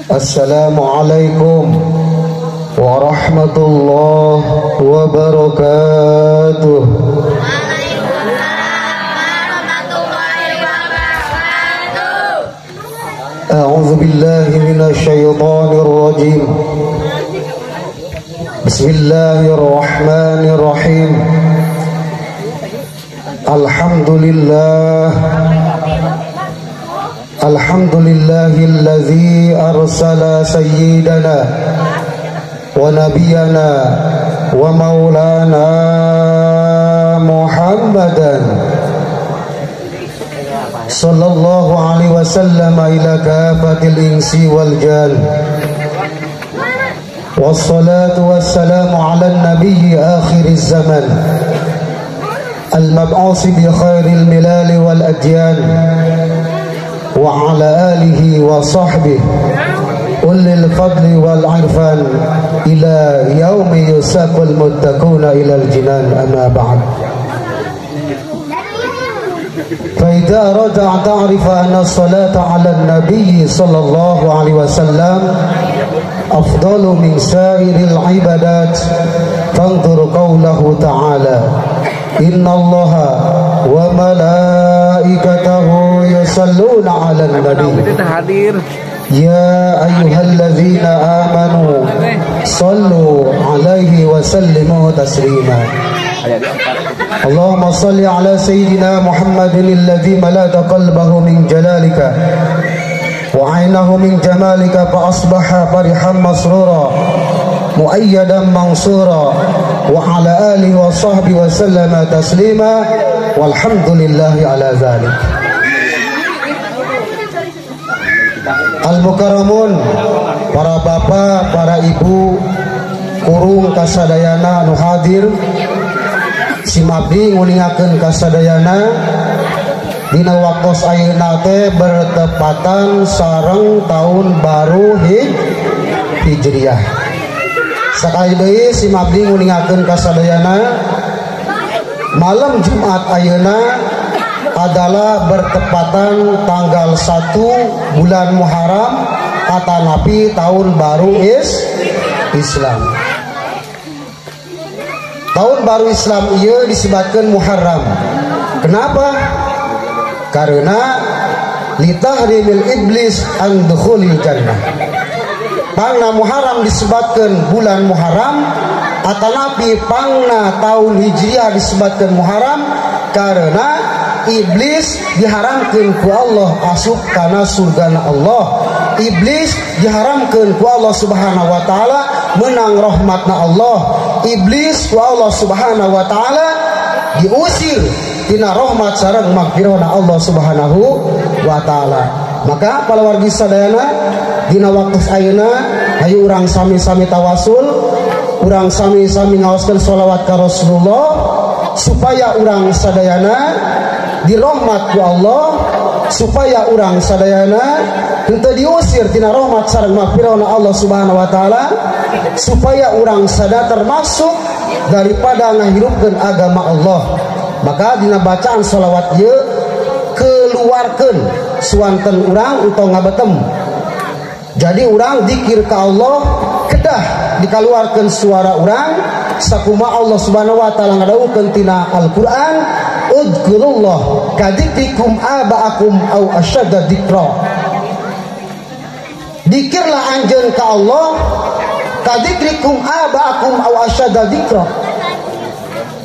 Assalamualaikum warahmatullahi wabarakatuh. Waalaikumsalam warahmatullahi wabarakatuh. A'udzu billahi minasy syaithanir rajim. Bismillahirrahmanirrahim. Alhamdulillah. Alhamdulillahilladzi arsala sayyidana wa nabiyyana wa maulana Muhammadan sallallahu alaihi wasallam ila kafatil insi wal jan. Wassalatu wassalamu ala nabiyyi akhiriz zaman al-mab'uts bi khairil milal wal adyan wa ala alihi wa sahbihi ulil fadli wal irfan ila yaumi yusaqul muttaquna ilal jinan. Amma ba'd. Fa idza arada an ta'rifa anna as-salata 'ala an-nabiy sallallahu alaihi wasallam afdalu min sa'iril ibadat fanzur qawlahu ta'ala innallaha wa malaikatahu yusalluna 'alan nabi ya ayyuhalladzina amanu sallu 'alaihi wa sallimu taslima. Allahumma salli ala sayyidina Muhammadin alladzi malaka qalbahu min jalalika wa 'ainahu min jamalika fa asbaha farihan masrura muayyadan mansura wa ala alihi wa sahbihi wa sallama taslima walhamdulillahi ala zalik. Al-mukarramun, para bapak, para ibu, kurung kasadayana anu hadir, simabdi nguningakeun kasadayana dina waktos ayeuna teh bertepatan sareng tahun baru Hijriah. Sakali deui simabdi nguningakeun kasadayana malam Jumat ayeuna adalah bertepatan tanggal 1 bulan Muharram atanapi tahun baru Islam. Tahun baru Islam ieu disebutkan Muharram. Kenapa? Karena litahrimil iblis an dukhulil jannah. Pangna Muharram disebutkan bulan Muharram atanapi pangna tahun Hijriah disebutkan Muharram karena iblis diharamkan ku Allah asup kana surgana Allah. Iblis diharamkan ku Allah Subhanahu wa taala menang rahmatna Allah. Iblis ku Allah Subhanahu wa taala diusir tina rahmat sareng magfirahna Allah Subhanahu wa taala. Maka para wargi sadayana dina waktu ayeuna hayu urang sami-sami tawasul, urang sami-sami ngaoskeun sholawat ka Rasulullah supaya urang sadayana dirahmat ku Allah, supaya urang sadayana henteu diusir tina rahmat sareng magfirahna Allah Subhanahu wa taala, supaya urang sadaya termasuk daripada ngahirupkeun agama Allah. Maka dina bacaan sholawat ieu keluarkeun suanten urang entong ngabetem. Jadi urang zikir ka Allah kedah dikaluarkeun suara urang sakuma Allah Subhanahu wa taala ngadawuhkeun tina Al-Qur'an udkurullah kadikrikum aba'akum au asyadda dzikra. Dikirlah anjeun ka Allah kadikrikum aba'akum au asyadda dzikra.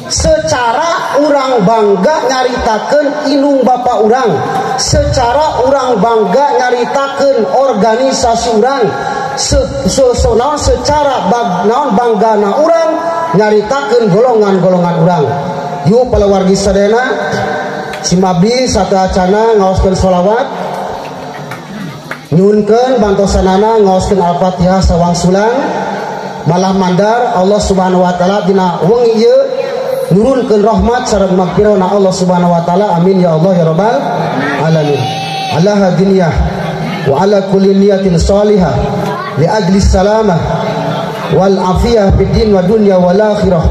Secara urang bangga nyaritakeun inung bapa urang, secara urang bangga nyaritakeun organisasi urang, secara naon banggana urang nyaritakeun golongan-golongan urang. Yuk para wargi sadayana simabdi sateuacana ngaoskeun sholawat, nyuhunkeun bantosanana ngaoskeun Al-Fatihah sawangsulan malah mandar Allah Subhanahu wa taala dina wengi ieu nurunkeun rahmat sareng magfirahna Allah Subhanahu wa taala. Amin ya Allah ya rabbal alamin. Ala hadiniyah wa ala kulli niyatin salihah li ajli salamah wal afiyah fid din wa dunya wal akhirah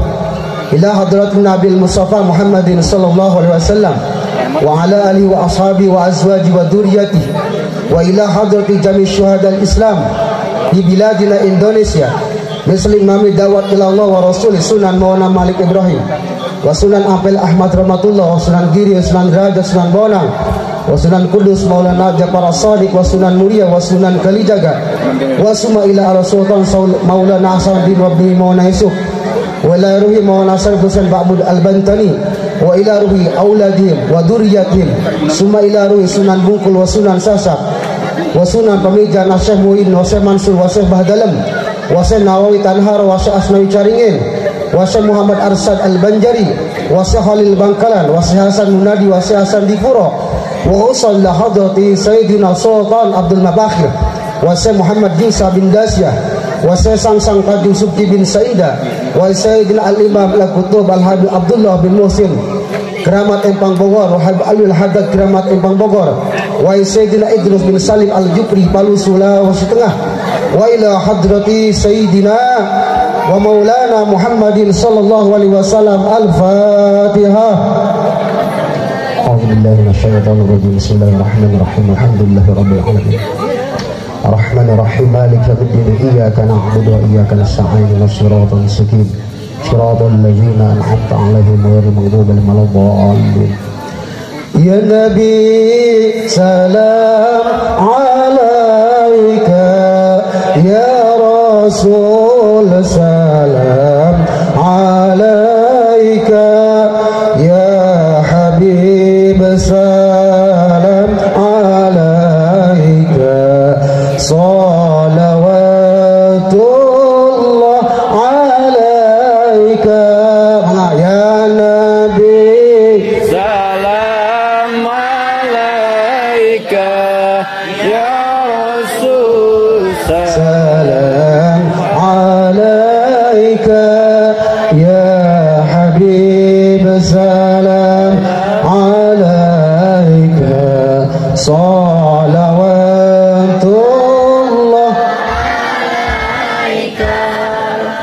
ila hadratin nabil mustafa Muhammadin sallallahu alaihi wasallam wa ala alihi wa ashabi wa azwaji wa dzurriyyati Wa ila hadrati jami syuhada al-Islam di biladina Indonesia Muslim Mami Dawat ila Allah wa Rasuli Sunan Maulana Malik Ibrahim wa Sunan Ampel Ahmad Rahmatullah wa Sunan Giri wa Sunan Raja Sunan Bonang wa Sunan Kudus Maulana Jafar As-Sadiq wa Sunan Muria wa Sunan Kalijaga wa summa ila Sultan Maulana Hasan bin Rabbi Maulana Yusuf wa ila ruhi Maulana Hasan Husain Ba'bud Al-Bantani wa ila ruhi auladihim wa duriyatihim summa ila ruhi Sunan Bungkul wa Sunan Sasak wa Sunan Pamijan Syekh Muin wa Syekh Mansur wa Syekh Bahdalem wa Syekh Nawawi Tanhar wa Syekh Asnawi Caringin wa Syekh Muhammad Arsad Al-Banjari wa Syekh Khalil Bangkalan wa Syekh Hasan Munadi wa Syekh Hasan Dipuro wa usalla hadrati Sayyidina Sultan Abdul Mabakhir wa Syekh Muhammad Yusa bin Dasyah wa Syekh Sangsang Qadi Subki bin Saida wa Sayyidina Al-Imam Al-Qutub Al-Habib Abdullah bin Muhsin Keramat Empang Bogor wa Habib Alwi Al-Haddad Keramat Empang Bogor wa Sayyidina Idrus bin Salim Al-Jupri Palu Sulawesi Tengah wa ila hadrati Sayyidina wa Maulana Muhammadin sallallahu alaihi wasallam. Al-Fatihah. A'udzu billahi minasyaitonir rajim. Bismillahirrahmanirrahim. Alhamdulillahi rabbil alamin. Arrahmanir rahim. Maliki yaumiddin. Iyyaka na'budu wa iyyaka nasta'in. Ihdinas siratal mustaqim. Siratal ladzina an'amta 'alaihim ghairil maghdubi 'alaihim waladdallin. Ya Nabi salam 'alaika, ya Rasul salam 'alaika, ya Habib salam 'alaika, salawatullah 'alaika, ya Nabi salam 'alaika, ya Rasul salam 'alaika, ya Habib salam 'alaika, salawatullah 'alaika.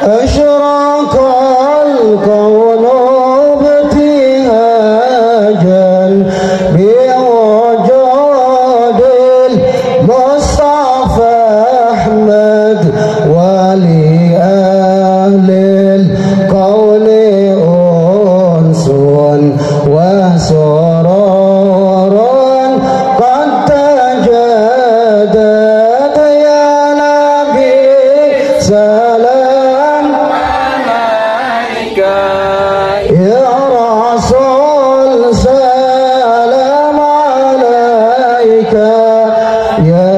Asyraqal kaunu ibtihajan biwujudil Mustafa Ahmad wa li ahlil qawli unsun wa sururun qad tajaddad. Ya Nabi salam 'alaika, ya Rasul salam 'alaika, ya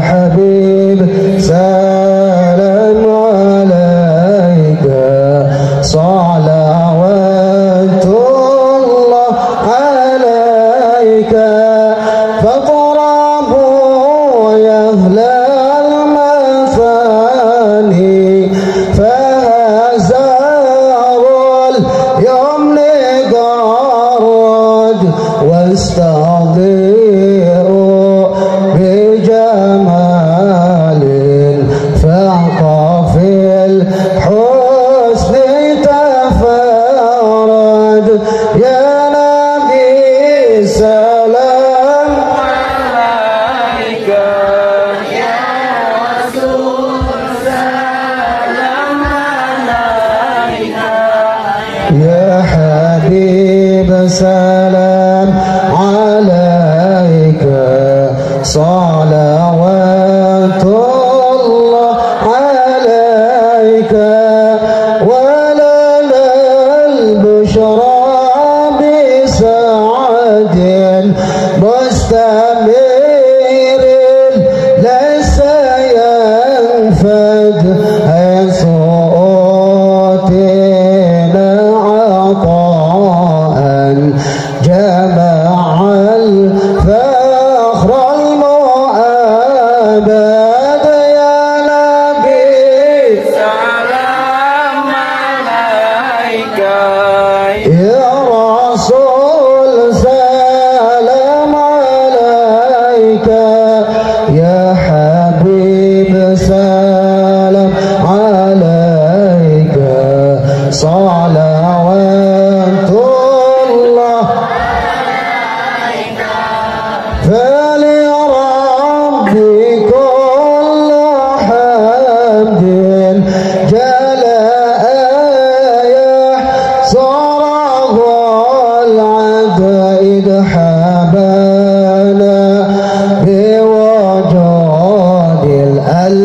Habib salam 'alaika, salawatullah 'alaika. Faqrabu ya ahlal mathani fahazarul yumni garad wastadi'u bijamalin faqa fil husni tafarad. Ya Nabi salam 'alaika, ya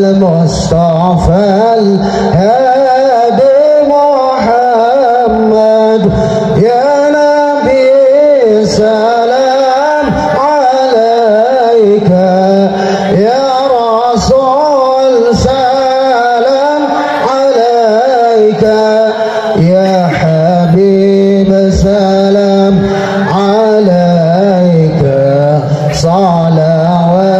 المصطفى الهادي محمد يا نبي سلام عليك يا رسول سلام عليك يا حبيب سلام عليك صلوات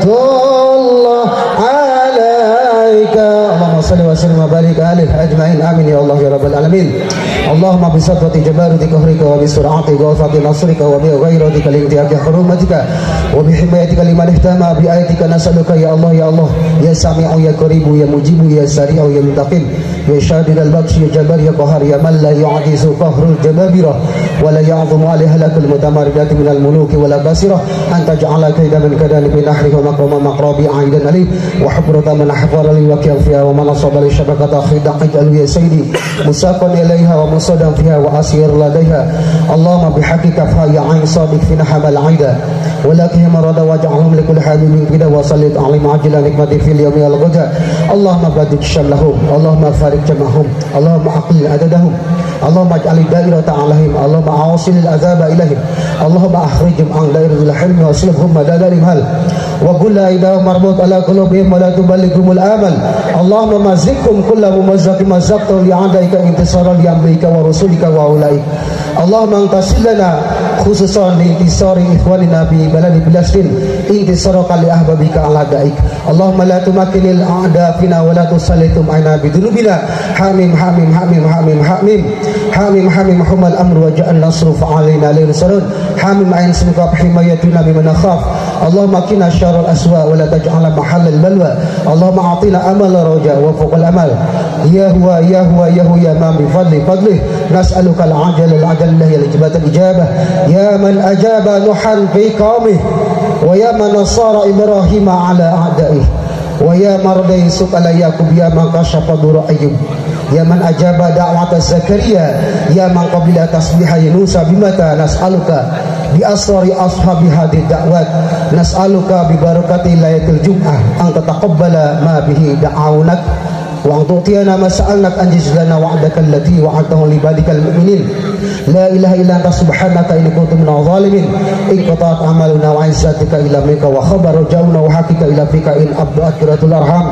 الله عليك. اللهم صل وسلم وبارك عليه أجمعين آمين يا الله يا رب العالمين. اللهم بسطوة جبروتك قهرك وبسرعة غوثة نصرك وبغيرتك لانتهاك حرمتك وبحمايتك لمن اهتم بآياتك نسألك يا الله يا الله يا سميع يا قريب يا مجيب يا سريع يا منتقم يا شادد البطش يا جبار يا قهار يا من لا يعجز قهر الجبابرة ولا يعظم عليه هلاك المتمردات من الملوك ولا باسرة أن تجعل كيد من كدان في نحره ومكر مقرب عيدا عليه وحفرة من حفر لي وكيل فيها ومن أصاب لي شبكة خدع اجعل يا سيدي مساقا إليها ومصدا فيها وأسير لديها. اللهم بحقك فيا عين صادق في نحب العيدة ولكن مرض واجعلهم لكل حبيب كده وسلط عليهم عاجل نقمتي في اليوم الغدا. اللهم بدد شملهم اللهم فارق جمعهم اللهم أقلل عددهم اللهم اجعل الدائرة عليهم اللهم أوصل العذاب إليهم اللهم أخرجهم عن دائرة الحلم واصرفهم مدى المهل وكل إذا مربوط على قلوبهم ولا تبلغهم الآمل. اللهم مزقهم كل ممزق مزقته لأعدائك انتصارا لأنبيائك ورسلك وأولئك. اللهم انتصر لنا خصوصا لانتصار إخواننا في بلد فلسطين انتصارك لأحبابك على أعدائك. اللهم لا تمكن الأعداء فينا ولا تسلطهم علينا بذنوبنا. حميم حميم حميم حميم حميم حميم حميم حمى الأمر وجاء النصر فعلينا لا ينصرون. حميم عين سنك حمايتنا بمن نخاف. اللهم قنا شر الأسواء ولا تجعل محل البلوى. اللهم أعطنا أمل رجاء وفوق الأمل. يا هو يا هو يا هو يا من بفضل فضله نسألك العجل العجل الله الإجابة الإجابة. يا من أجاب نوحا في قومه ويا من نصر إبراهيم على أعدائه ويا من رد يوسف على يعقوب يا من كشف ضر أيوب يا من أجاب دعوة زكريا يا من قبل تسبيح يونس بمتى نسألك بأسرار أصحاب هذه الدعوات نسألك ببركة ليلة الجمعة أن تتقبل ما به دعونك وأن تعطينا ما سألناك أنجز لنا وعدك التي وعدته لعبادك المؤمنين. لا إله إلا أنت سبحانك إني كنت من الظالمين. إن قطعت أعمالنا وعزتك إلى منك وخبر رجاؤنا وحقك إلى فيك إن أبدأت قراءة الأرحام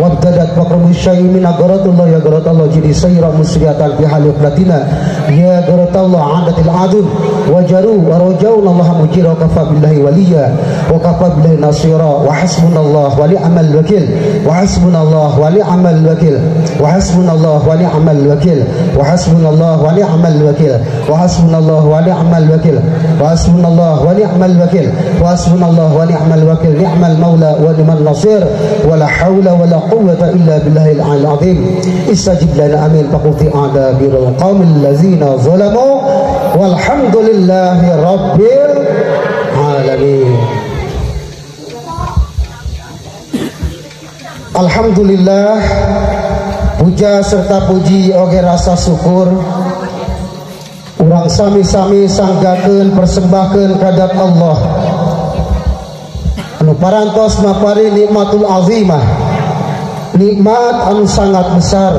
وابتدت فقرب الشيء من قراءة الله يا قراءة الله جدي سيرا مسرية في حال قبلتنا يا قراءة الله عادت العدل وجروا ورجونا الله مجيرا وكفى بالله وليا وكفى بالله نصيرا وحسبنا الله ونعم الوكيل وحسبنا الله ونعم الوكيل وحسبنا الله ونعم الوكيل وحسبنا الله ونعم الوكيل وحسبنا الله ونعم الوكيل وحسبنا الله ونعم الوكيل وحسبنا الله ونعم الوكيل نعم المولى ونعم النصير ولا حول ولا قوة إلا بالله العلي العظيم. استجب لنا آمين فقضي أدابر القوم الذين ظلموا والحمد لله رب العالمين. Alhamdulillah, puja serta puji oge rasa syukur urang sami-sami sanggakeun persembahkeun kadap Allah anu parantos mapari nikmatul azimah, nikmat anu sangat besar,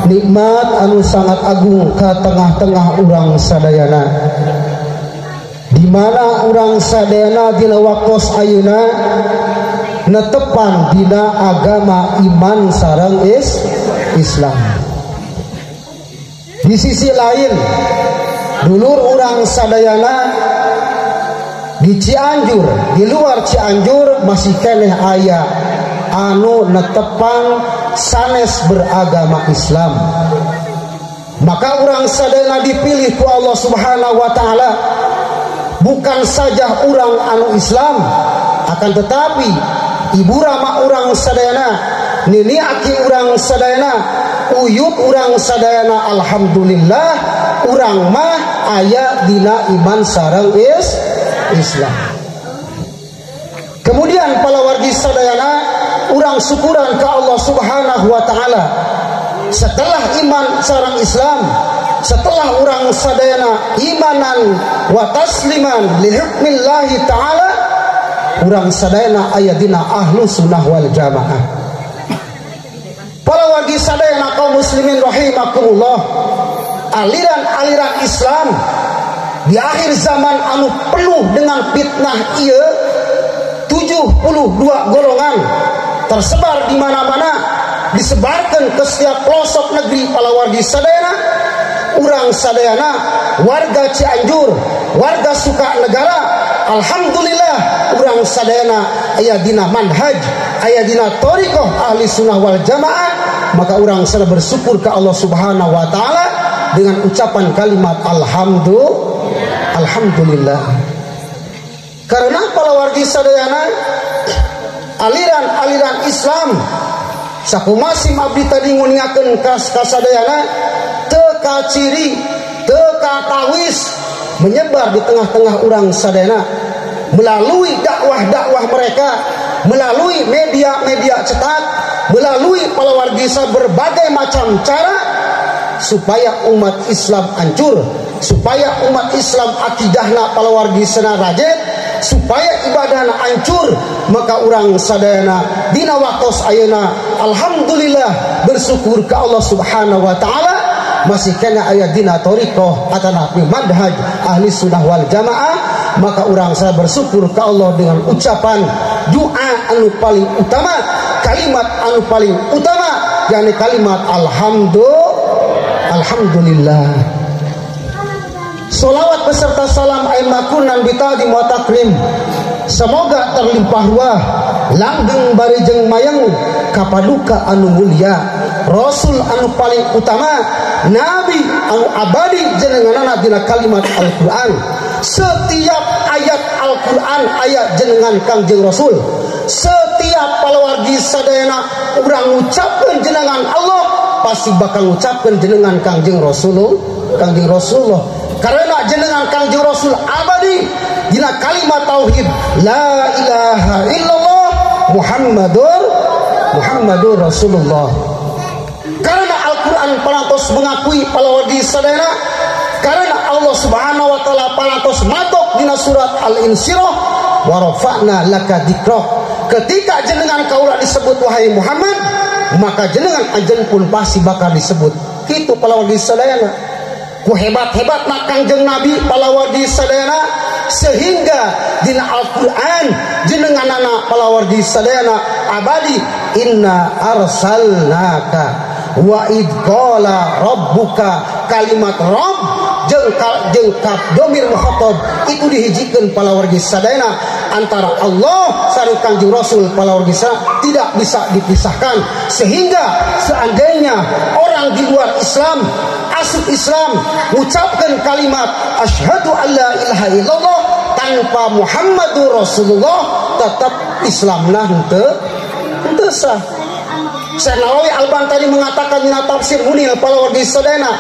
nikmat anu sangat agung ka tengah-tengah urang sadayana, di mana urang sadayana dina waktos ayeuna netepan dina agama iman sareng Islam. Di sisi lain dulur urang sadayana di Cianjur, di luar Cianjur masih keneh aya anu netepan sanes beragama Islam. Maka urang sadayana dipilih ku Allah Subhanahu wa taala bukan saja urang anu Islam, akan tetapi ibu rama urang sadayana, nini aki urang sadayana, uyut urang sadayana, alhamdulillah urang mah aya dina iman sareng Islam. Kemudian palawargi sadayana urang syukuran ke Allah Subhanahu wa taala. Setelah iman sareng Islam, setelah urang sadayana imanan wa tasliman li hukmillahi taala, urang sadayana aya dina ahlu sunnah wal jamaah. Para wargi sadayana kaum muslimin rahimakumullah, aliran-aliran Islam di akhir zaman anu penuh dengan fitnah ieu 72 golongan tersebar di mana-mana, disebarkan ke setiap pelosok negeri palawargi sadayana. Urang sadayana warga Cianjur, warga Sukanegara, alhamdulillah urang sadayana aya dina manhaj, aya dina thariqah ahli sunnah wal jamaah. Maka urang sadaya bersyukur ke Allah Subhanahu wa taala dengan ucapan kalimat alhamdulillah. Karena palawargi sadayana aliran-aliran Islam sakumasim abdi tadi nguningakeun ka sadayana teu kaciri, teu katawis menyebar di tengah-tengah urang sadayana melalui dakwah-dakwah mereka, melalui media-media cetak, melalui palawargi berbagai macam cara supaya umat Islam hancur, supaya umat Islam akidahna palawargi sana rajet, supaya ibadahna hancur. Maka urang sadayana dina waktos ayeuna alhamdulillah bersyukur ke Allah Subhanahu wa taala masih kena aya dina thariqah atanapi manhaj ahli sunnah wal jamaah. Maka urang saya bersyukur ke Allah dengan ucapan doa anu paling utama, kalimat anu paling utama, yakni kalimat alhamdulillah. Solawat beserta salam aimakunan bitadi wa takrim, semoga terlimpah ruah langgeng barijeng mayang kapaduka anu mulia, rasul anu paling utama, nabi anu abadi jenenganana dina kalimat Al-Qur'an. Setiap ayat Al-Qur'an ayat jenengan Kangjeng Rasul, setiap palawargi sadayana urang ngucapkeun jenengan Allah pasti bakal ngucapkeun jenengan Kangjeng Rasul, Kangjeng Rasulullah. Karena jenengan Kangjeng Rasul abadi dina kalimat tauhid la ilaha illallah Muhammadur Rasulullah. Karena Al-Qur'an parantos mengakui palawargi sadayana, karena Allah Subhanahu wa taala parantos matok dina surat Al-Insyirah wa rafa'na laka dzikrak. Ketika jenengan kaula disebut wahai Muhammad, maka jenengan anjeun pun pasti bakal disebut. Kitu palawargi sadayana. Ku hebat-hebat nak Kangjeng Nabi palawargi sadayana, sehingga dina Al-Qur'an jenenganana palawargi sadayana abadi inna arsalnaka wa id qala rabbuka. Kalimat Rabb jeung domir mukhatab itu dihijikeun palawargi sadayana antara Allah sareng Kangjeng Rasul palawargi sadayana tidak bisa dipisahkan. Sehingga seandainya orang di luar Islam asup Islam mengucapkan kalimat asyhadu alla ilaha illallah tanpa Muhammadur Rasulullah, tetap Islamna henteu sah. Syekh Nawawi Al-Bantani mengatakan dina tafsir Munil palawargi sadayana,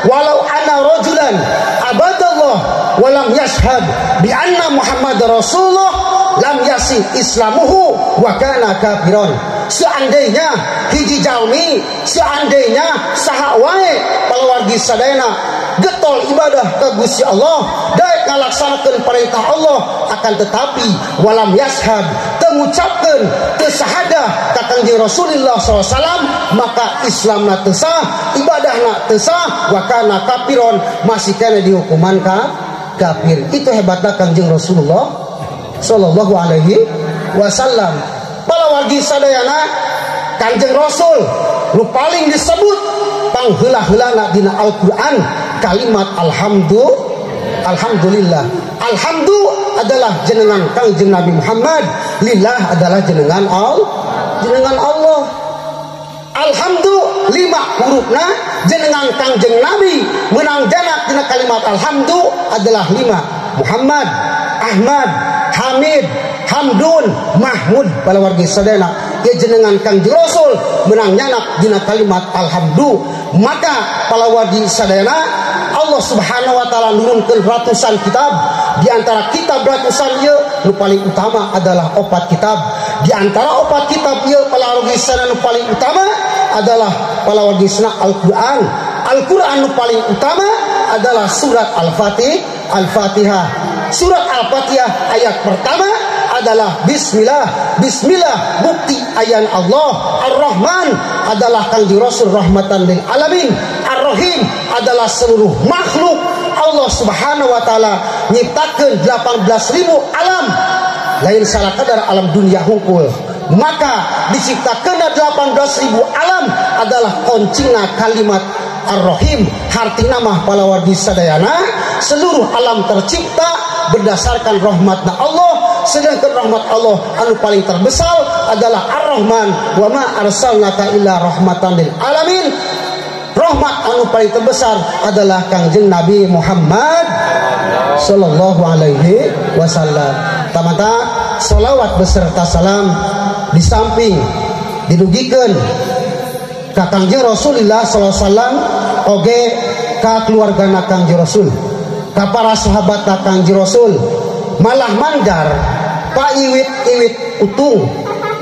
walau anna rajulan abadallah walam yashhad bi anna Muhammad Rasulullah lam yasi islamuhu wa kana kafiron. Seandainya hiji jalmi, seandainya saha wae palawargi sadayana getol ibadah ka Gusti Allah, daek ngalaksanakeun perintah Allah, akan tetapi walam yashhad teu ngucapkeun teu syahadah ka Kangjeng Rasulullah SAW, maka Islamna teu sah, ibadahna teu sah, wa kana kafiron, masih kena dihukuman ka kafir. Itu hebatna Kangjeng Rasulullah sallallahu alaihi wasallam. Palawargi sadayana Kangjeng Rasul nu paling disebut pangheula-heulana dina Al-Qur'an kalimat alhamdulillah. Alhamdu adalah jenengan Kangjeng Nabi Muhammad, lillah adalah jenengan Allah. Alhamdu lima hurufna jenengan Kangjeng Nabi menang janak dina kalimat alhamdu adalah lima: Muhammad, Ahmad, Hamid, Hamdun, Mahmud. Palawargi sadayana ya jenengan Kangjeng Rasul menang nyanak dina kalimat alhamdu. Maka palawargi sadayana Allah Subhanahu wa taala nurunkeun ratusan kitab. Di antara kitab ratusan ieu nu paling utama adalah opat kitab. Di antara opat kitab ieu palawargi sadayana nu paling utama adalah palawargi sadayana Al-Qur'an. Al-Qur'an nu paling utama adalah surat Al-Fatihah. Surat Al-Fatihah ayat pertama adalah bismillah. Bismillah bukti ayan Allah. Ar-Rahman adalah Kangjeng Rasul rahmatan lil alamin. Ar-Rahim adalah seluruh makhluk. Allah Subhanahu wa taala nyiptakeun 18.000 alam, lain salah kadar alam dunia hungkul. Maka diciptakeun 18.000 alam adalah kuncina kalimat Ar-Rahim. Hartina mah palawargi sadayana seluruh alam tercipta berdasarkan rahmatna Allah, sedangkan rahmat Allah anu paling terbesar adalah Ar-Rahman. Wa ma arsalnaka illa rahmatan lil alamin. Rahmat anu paling terbesar adalah Kangjeng Nabi Muhammad sallallahu alaihi wasallam. Tamata salawat beserta salam di samping didugikeun ka Kangjeng Rasulullah sallallahu alaihi wasallam oge ka keluargana Kangjeng Rasul, ka para sahabat Kangjeng Rasul, malah mandar paiwit-iwit utung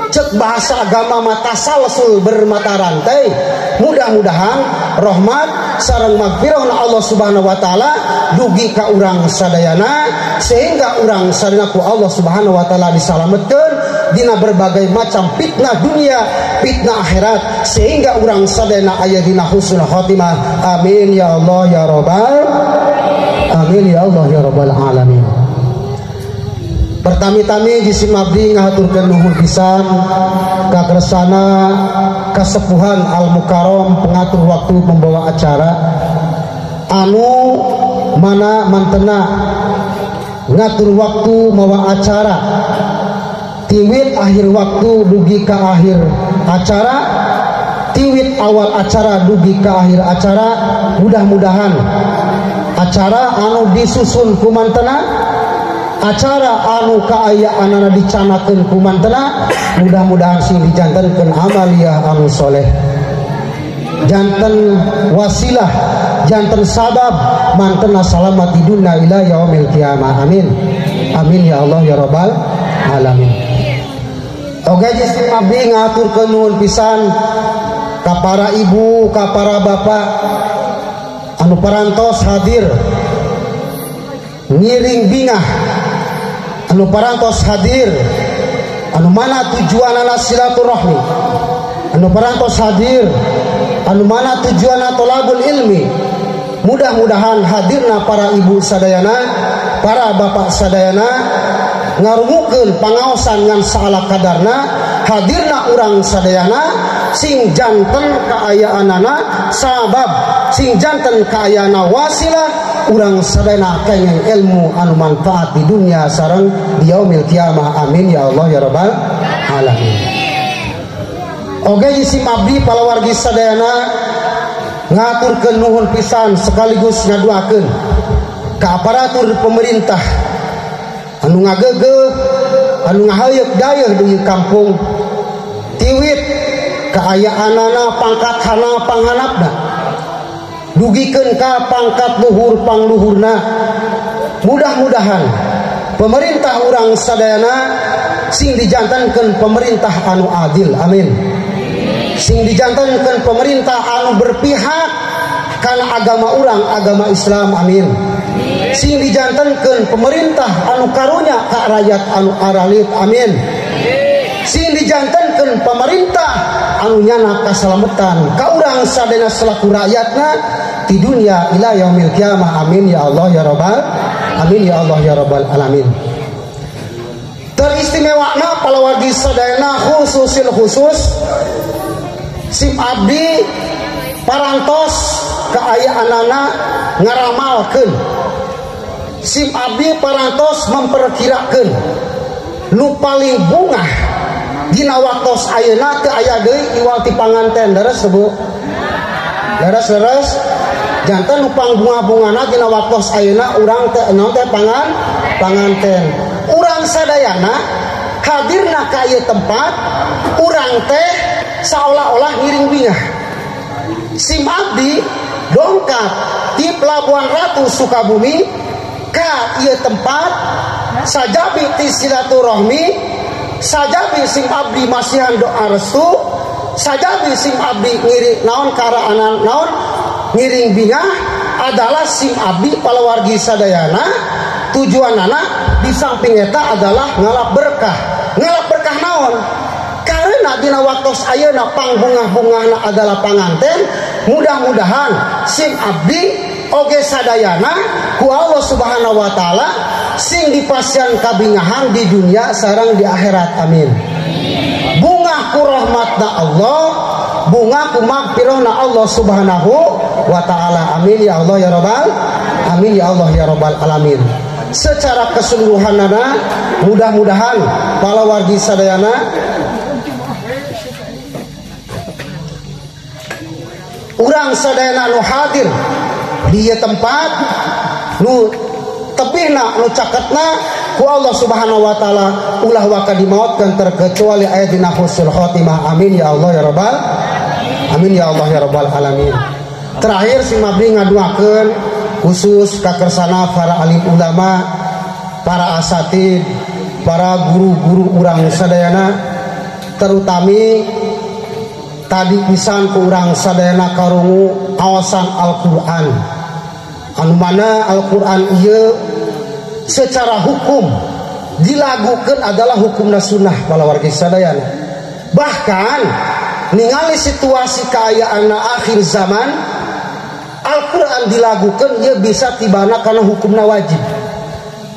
cek bahasa agama mata salsul bermata rantai. Mudah-mudahan rahmat sareng magfirah Allah Subhanahu wa taala dugi ka urang sadayana, sehingga urang sadayana ku Allah Subhanahu wa taala disalametkeun dina berbagai macam fitnah dunia, fitnah akhirat, sehingga urang sadayana aya dina husnul khotimah. Amin ya Allah ya rabbal amin ya Allah ya rabbal alamin. Pertami-tami jisim abdi ngahaturkeun nuhun pisan ka kersana kasepuhan Al Mukarram pengatur waktu pembawa acara anu mana mantena ngatur waktu mawa acara tiwit akhir waktu dugi ka akhir acara, tiwit awal acara dugi ka akhir acara. Mudah-mudahan acara anu disusun ku mantena, acara anu kaayaanana dicanakeun ku mantena, mudah-mudahan sing dijantenkeun amaliyah anu soleh, janten wasilah, janten sabab mantena salamat di dunia ila yaumil kiamah. Amin amin ya Allah ya rabbal alamin. Oke, jisim abdi ngaturkeun nuhun pisan ka para ibu, ka para bapak anu parantos hadir ngiring bingah, anu parantos hadir anu mana tujuanana silaturahmi, anu parantos hadir anu mana tujuanana tolabul ilmi. Mudah-mudahan hadirna para ibu sadayana, para bapak sadayana ngarungukeun pangaosan ngan saala kadarna, hadirna urang sadayana sing janten kaayaanana sabab, sing janten kaayaana wasilah urang sadayana kenging ilmu anu manfaat di dunia sareng di yaumil kiamah. Amin ya Allah ya rabbal alamin. Oge jisim abdi palawargi sadayana ngaturkeun nuhun pisan sekaligus ngaduakeun ka aparatur pemerintah anu ngagegeh, anu ngahayeup dayeuh di kampung, tiwit kaayaanana pangkat hana panghanapna dugikeun ka pangkat luhur pangluhurna. Mudah-mudahan pemerintah urang sadayana sing dijantankeun pemerintah anu adil. Amin. Sing dijantankeun pemerintah anu berpihak kana agama urang, agama Islam. Amin. Sing dijantankeun pemerintah anu karunya ka rakyat anu aralit. Amin. Sing dijantankeun pemerintah anu nyana kasalametan ka urang sadayana selaku rakyatna di dunia ila yaumil kiamah. Amin ya Allah ya rabbal amin ya Allah ya rabbal alamin. Teristimewana palawargi sadayana khususil khusus sim abdi parantos kaayaanana ngaramalkeun, sim abdi parantos memperkirakeun nu paling bungah dina waktos ayeuna teu aya deui iwal ti panganten. Leres Bu? Leres leres. Janten nu pangbunga-bungana dina waktos ayeuna urang teh naon teh panganten. Urang sadayana hadirna ka ieu tempat urang teh seolah-olah ngiring bingah. Sim abdi dongkap di Pelabuhan Ratu Sukabumi ka ieu tempat sajabi ti silaturahmi, sajabi sim abdi masihan doa restu, sajabi sim abdi ngiring naon karaanan naon ngiring bingah adalah sim abdi palawargi sadayana tujuanana di samping eta adalah ngalap berkah. Ngalap berkah naon? Karena dina waktos ayeuna pangbungah-bungahna adalah panganten, mudah-mudahan sing abdi oge sadayana ku Allah Subhanahu wa taala sing dipasihan kabingahan di dunia sareng di akhirat. Amin. Bungah ku rahmatna Allah, bunga ku magfirahna Allah Subhanahu wa taala. Amin ya Allah ya rabbal amin ya Allah ya rabbal alamin. Secara keseluruhanana mudah-mudahan para wargi sadayana urang sadayana nu hadir di ieu tempat nu tebihna nu caketna ku Allah Subhanahu wa taala ulah waka dimautkeun terkecuali aya dina husnul khotimah. Amin ya Allah ya rabbal amin ya Allah ya rabbal alamin. Terakhir si mabdi ngaduakeun khusus kakersana para alim ulama, para asatid, para guru-guru urang sadayana, terutami tadi pisan ku urang sadayana karungu awasan Al-Qur'an. Anu mana Al-Qur'an ieu secara hukum dilagukeun adalah hukumna sunnah palawargi sadayana. Bahkan ningali situasi kaayaan akhir zaman, Al-Qur'an dilagukeun ieu bisa tibana karena hukumna wajib.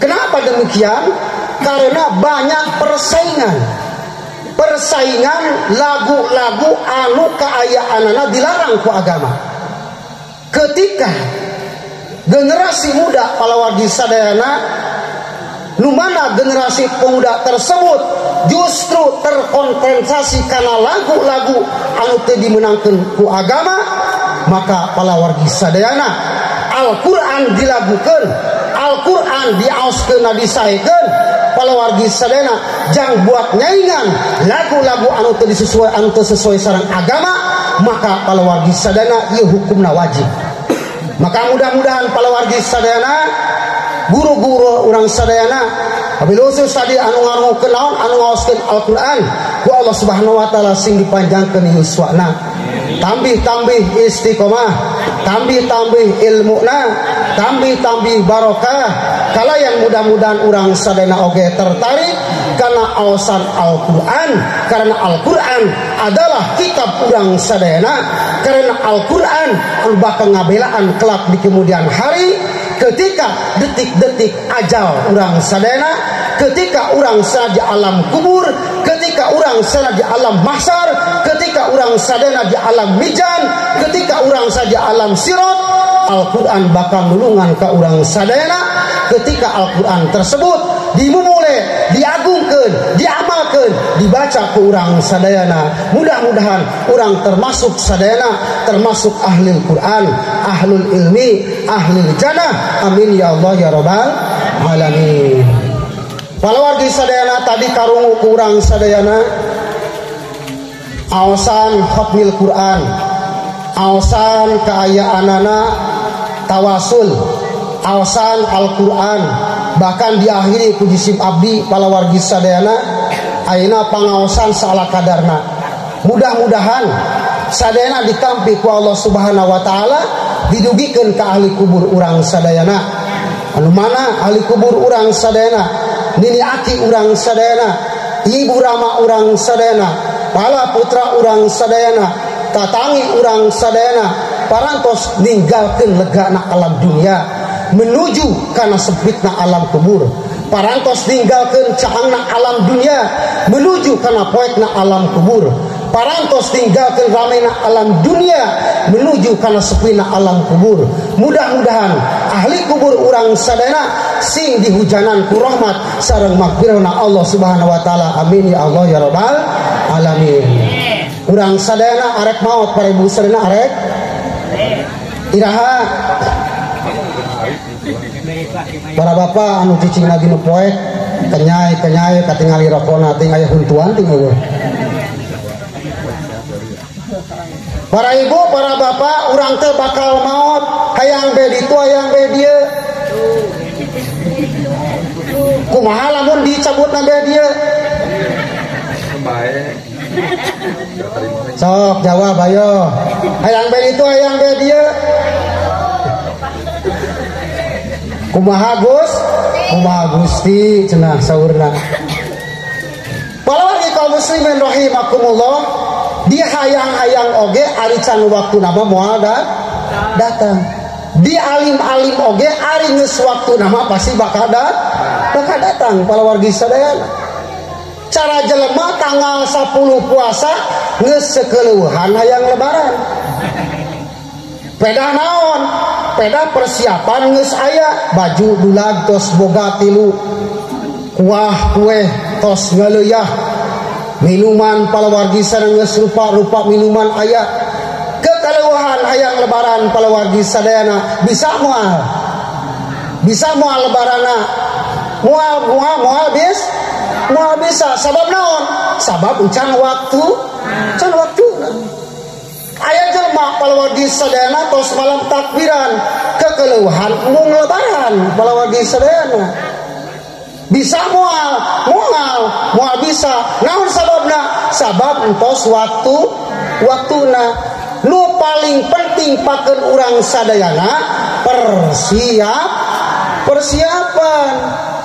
Kenapa demikian? Karena banyak persaingan. Persaingan lagu-lagu anu kaayaanana dilarang ku agama. Ketika generasi muda palawargi sadayana, nu mana generasi pemuda tersebut justru terkompensasi karena lagu-lagu anu teu dimenangkeun ku agama, maka palawargi sadayana Al-Qur'an dilagukeun, Al-Qur'an diaoskeun disaekeun. Palawargi sadayana jang buat nyaingan lagu-lagu anu teu disesuai anu teu sesuai sareng agama, maka palawargi sadayana ieu hukumna wajib. Maka mudah-mudahan palawargi sadayana guru-guru urang sadayana wabil khusus tadi anu ngarungukeun naon anu ngaoskeun Al-Qur'an ku Allah Subhanahu wa taala sing dipanjangkeun yuswana, tambih-tambih istiqomah, tambih-tambih ilmuna, tambih-tambih barokah. Kalayan mudah-mudahan urang sadayana oge tertarik karena awasan Al-Qur'an, karena Al-Qur'an adalah kitab urang sadayana, karena Al-Qur'an anu bakal ngabelaan kelak di kemudian hari ketika detik-detik ajal urang sadayana, ketika urang sadayana di alam kubur, ketika urang sadayana di alam mahsyar, ketika urang sadayana di alam mizan, ketika urang sadayana di alam sirat, Al-Qur'an bakal nulungan ka urang sadayana. Ketika Al-Qur'an tersebut dimumule, diagungkeun, diamalkeun, dibaca ku urang sadayana, mudah-mudahan urang termasuk sadayana, termasuk ahlul Qur'an, ahlul ilmi, ahlul jannah. Amin ya Allah ya rabbal alamin. Palawargi sadayana tadi karungu ku urang sadayana aosan khatmil Qur'an, aosan kaayaanana tawasul, aosan Al-Qur'an, bahkan diakhiri ku jisim abdi palawargi sadayana ayeuna pangaosan saala kadarna. Mudah-mudahan sadayana ditampi ku Allah Subhanahu wa taala, didugikeun ka ahli kubur urang sadayana. Anu mana ahli kubur urang sadayana, nini aki urang sadayana, ibu rama urang sadayana, pala putra urang sadayana, tatangi urang sadayana, parantos ninggalkeun legana alam dunia menuju kana sempitna alam kubur, parantos ninggalkeun caangna alam dunia menuju kana poekna alam kubur, parantos ninggalkeun ramena alam dunia menuju kana sepina alam kubur. Mudah-mudahan ahli kubur urang sadayana sing dihujanan ku rahmat sareng magfirahna Allah Subhanahu wa taala. Amin ya Allah ya rabbal alamin. Urang sadayana arek maot, para ibu sadayana arek iraha. Para bapak anu cicing lagi nu poek kenyai-kenyai katingali rokona ting aya huntuan ting eueuh. Para ibu, para bapak, urang teh bakal maot, hayang be ditu hayang be dieu. Kumaha lamun dicabutna be dieu? Sok jawab ayo. Hayang be ditu hayang be dieu. Kumaha Gus? Kumaha Gusti cenah saurna. Palawargi kaum muslimin rahimakumullah, di hayang-hayang oge ari can waktuna mah moal datang. Di alim-alim oge ari geus waktuna mah pasti bakal datang palawargi sadayana. Cara jelema tanggal 10 puasa geus sekeleuhan hayang lebaran. Pedah naon? Pedah persiapan geus aya, baju dulag tos boga tilu, kuah kue tos ngaleuyah, minuman palawargi sadayana geus rupa-rupa minuman aya. Kekaleuhan hayang lebaran palawargi sadayana bisa moal. Bisa moal lebarana. Moal moal moal bis. Moal bisa sabab naon? Sabab can waktu, can waktu. Aya jelema palawargi sadayana tos malam takbiran kekeleuhan mung lebaran palawargi sadayana. Bisa moal, moal, moal bisa. Naon sababna? Sabab entos waktu, waktuna. Nu paling penting pakeun urang sadayana persiapan.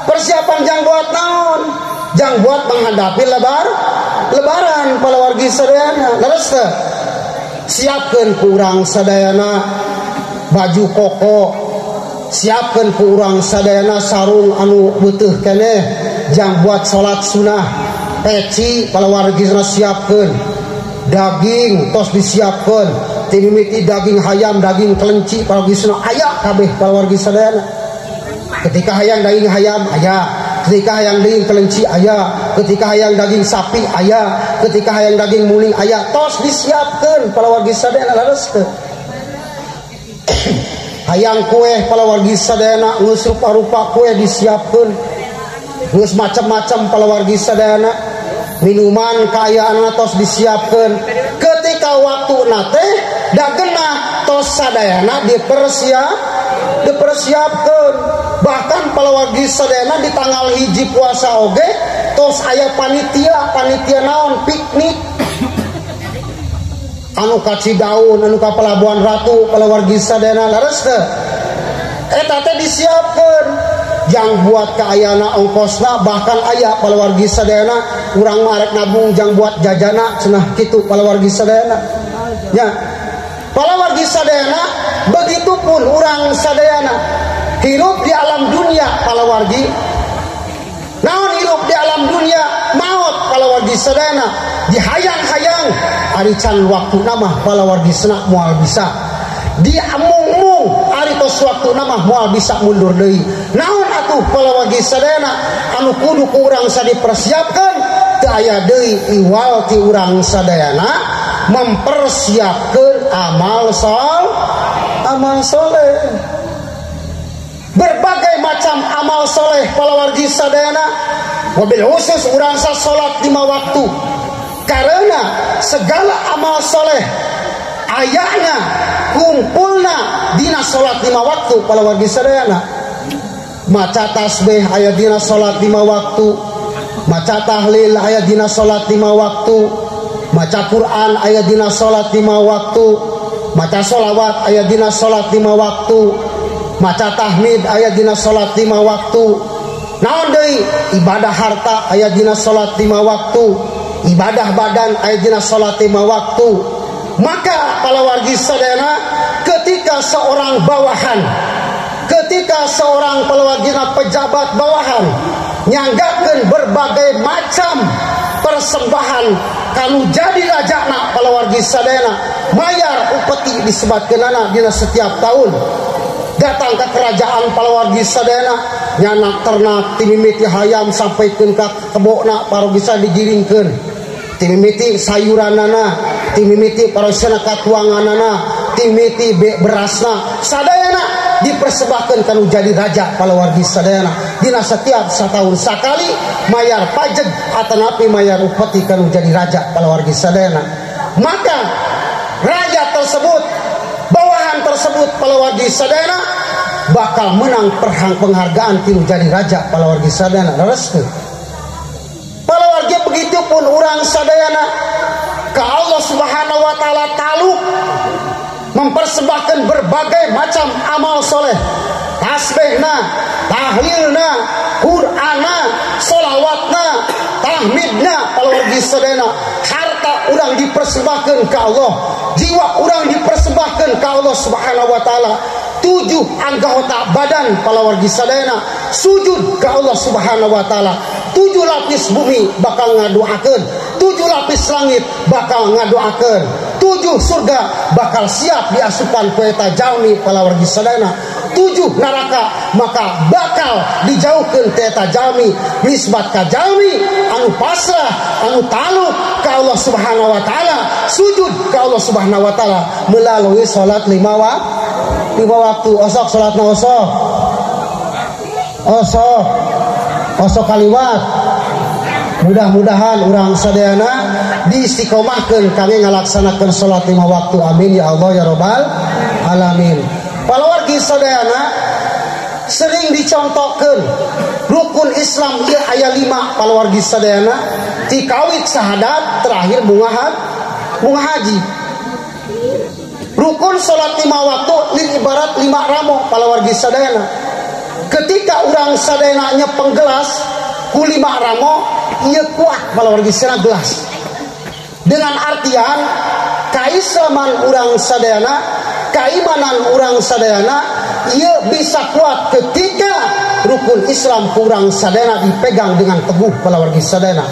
Persiapan jang buat naon? Jang buat menghadapi lebaran palawargi sadayana. Leres teu? Siapkeun ku urang sadayana baju koko, siapkeun ku urang sadayana sarung anu beuteung keneh jang buat salat sunah, peci palawargi siapkeun, daging tos disiapkeun, timimiti daging hayam, daging kelenci palawargi sadayana aya kabeh palawargi sadayana. Ketika hayang daging hayam aya, ketika hayang daging kelenci aya, ketika hayang daging sapi aya, ketika hayang daging muling aya, tos disiapkeun palawargi sadayana leres teu? Hayang kue palawargi sadayana geus rupa-rupa kue disiapkeun, geus macam-macam palawargi sadayana, minuman kaayaan tos disiapkeun. Ketika waktuna teh da genah tos sadayana dipersiapkeun. Bahkan palawargi sadayana di tanggal 1 puasa oge tos aya panitia naon piknik anu ka Cidaun, anu ka Pelabuhan Ratu palawargi sadayana leres teu? Eta teh disiapkeun jang buat kaayana ongkosna, bahkan aya palawargi sadayana urang mah arek nabung jang buat jajana cenah kitu palawargi sadayana. Nya palawargi sadayana begitupun urang sadayana hirup di alam dunia palawargi. Naon hirup di alam dunia? Maot palawargi sadayana. Dihayang-hayang ari can waktuna mah palawargi sadayana moal bisa. Diamung-mung ari tos waktuna mah moal bisa mundur deui. Naon atuh palawargi sadayana anu kudu ku urang sadipersiapkeun? Teu aya deui iwal ti urang sadayana mempersiapkeun amal soleh. Berbagai macam amal soleh palawargi sadayana, wabil khusus urang salat 5 waktu. Karena segala amal soleh ayana kumpulna dina salat 5 waktu palawargi sadayana. Maca tasbih aya dina salat 5 waktu, maca tahlil aya dina salat 5 waktu, maca Quran aya dina salat 5 waktu, maca sholawat aya dina salat 5 waktu, maca tahmid aya dina salat 5 waktu. Naon deui? Ibadah harta aya dina salat 5 waktu, ibadah badan aya dina salat 5 waktu. Maka palawargi sadayana ketika seorang bawahan, ketika seorang palawargina pejabat bawahan nyanggakeun berbagai macam persembahan kanu jadi rajana palawargi sadayana, mayar upeti disebatkeunana dina setiap tahun. Datang ke kerajaan palawargi sadayana nyanak ternak timimiti hayam sampaikeun ka kebokna parogisa digiringkeun, timimiti sayuranana, timimiti parosana katuanganana, timimiti berasna, sadayana dipersembahkeun kanu jadi raja palawargi sadayana. Dina setiap satahun sakali mayar pajak atanapi mayar upeti kanu jadi raja palawargi sadayana. Maka raja tersebut, bawahan tersebut palawargi sadayana bakal menang penghargaan tinu jadi raja palawargi sadayana. Leres teu? Palawargi begitupun urang sadayana ke Allah Subhanahu wa taala taluk mempersembahkan berbagai macam amal soleh. Tasbihna, tahlilna, Qur'anna, sholawatna, tahmidna palawargi sadayana. Harta urang dipersembahkeun ka Allah, jiwa urang dipersembahkeun ka Allah Subhanahu wa taala. 7 anggota badan palawargi sadayana sujud ka Allah Subhanahu wa taala. 7 lapis bumi bakal ngadoakeun, 7 lapis langit bakal ngadoakeun, 7 surga bakal siap diasupan ku eta jalmi palawargi sadayana, 7 neraka maka bakal dijauhkeun ti eta jalmi nisbat ka jalmi anu pasrah anu taluk ka Allah Subhanahu wa taala, sujud ka Allah Subhanahu wa taala melalui salat 5 waktu. Osok salatna osok. Osok. Osok kaliwat. Mudah-mudahan urang sadayana diistiqomahkeun kami ngalaksanakeun salat 5 waktu. Amin ya Allah ya Rabbal alamin. Palawargi sadayana sering dicontohkeun rukun Islam ieu aya 5 palawargi sadayana, tikawit syahadat terakhir bunga haji. Rukun salat 5 waktu lin ibarat 5 ramo palawargi sadayana. Ketika urang sadayana nyepeng gelas ku 5 ramo ieu kuat palawargi sadayana gelas. Dengan artian kaislaman urang sadayana, keimanan urang sadayana ieu bisa kuat ketika rukun Islam kurang sadayana dipegang dengan teguh palawargi sadayana.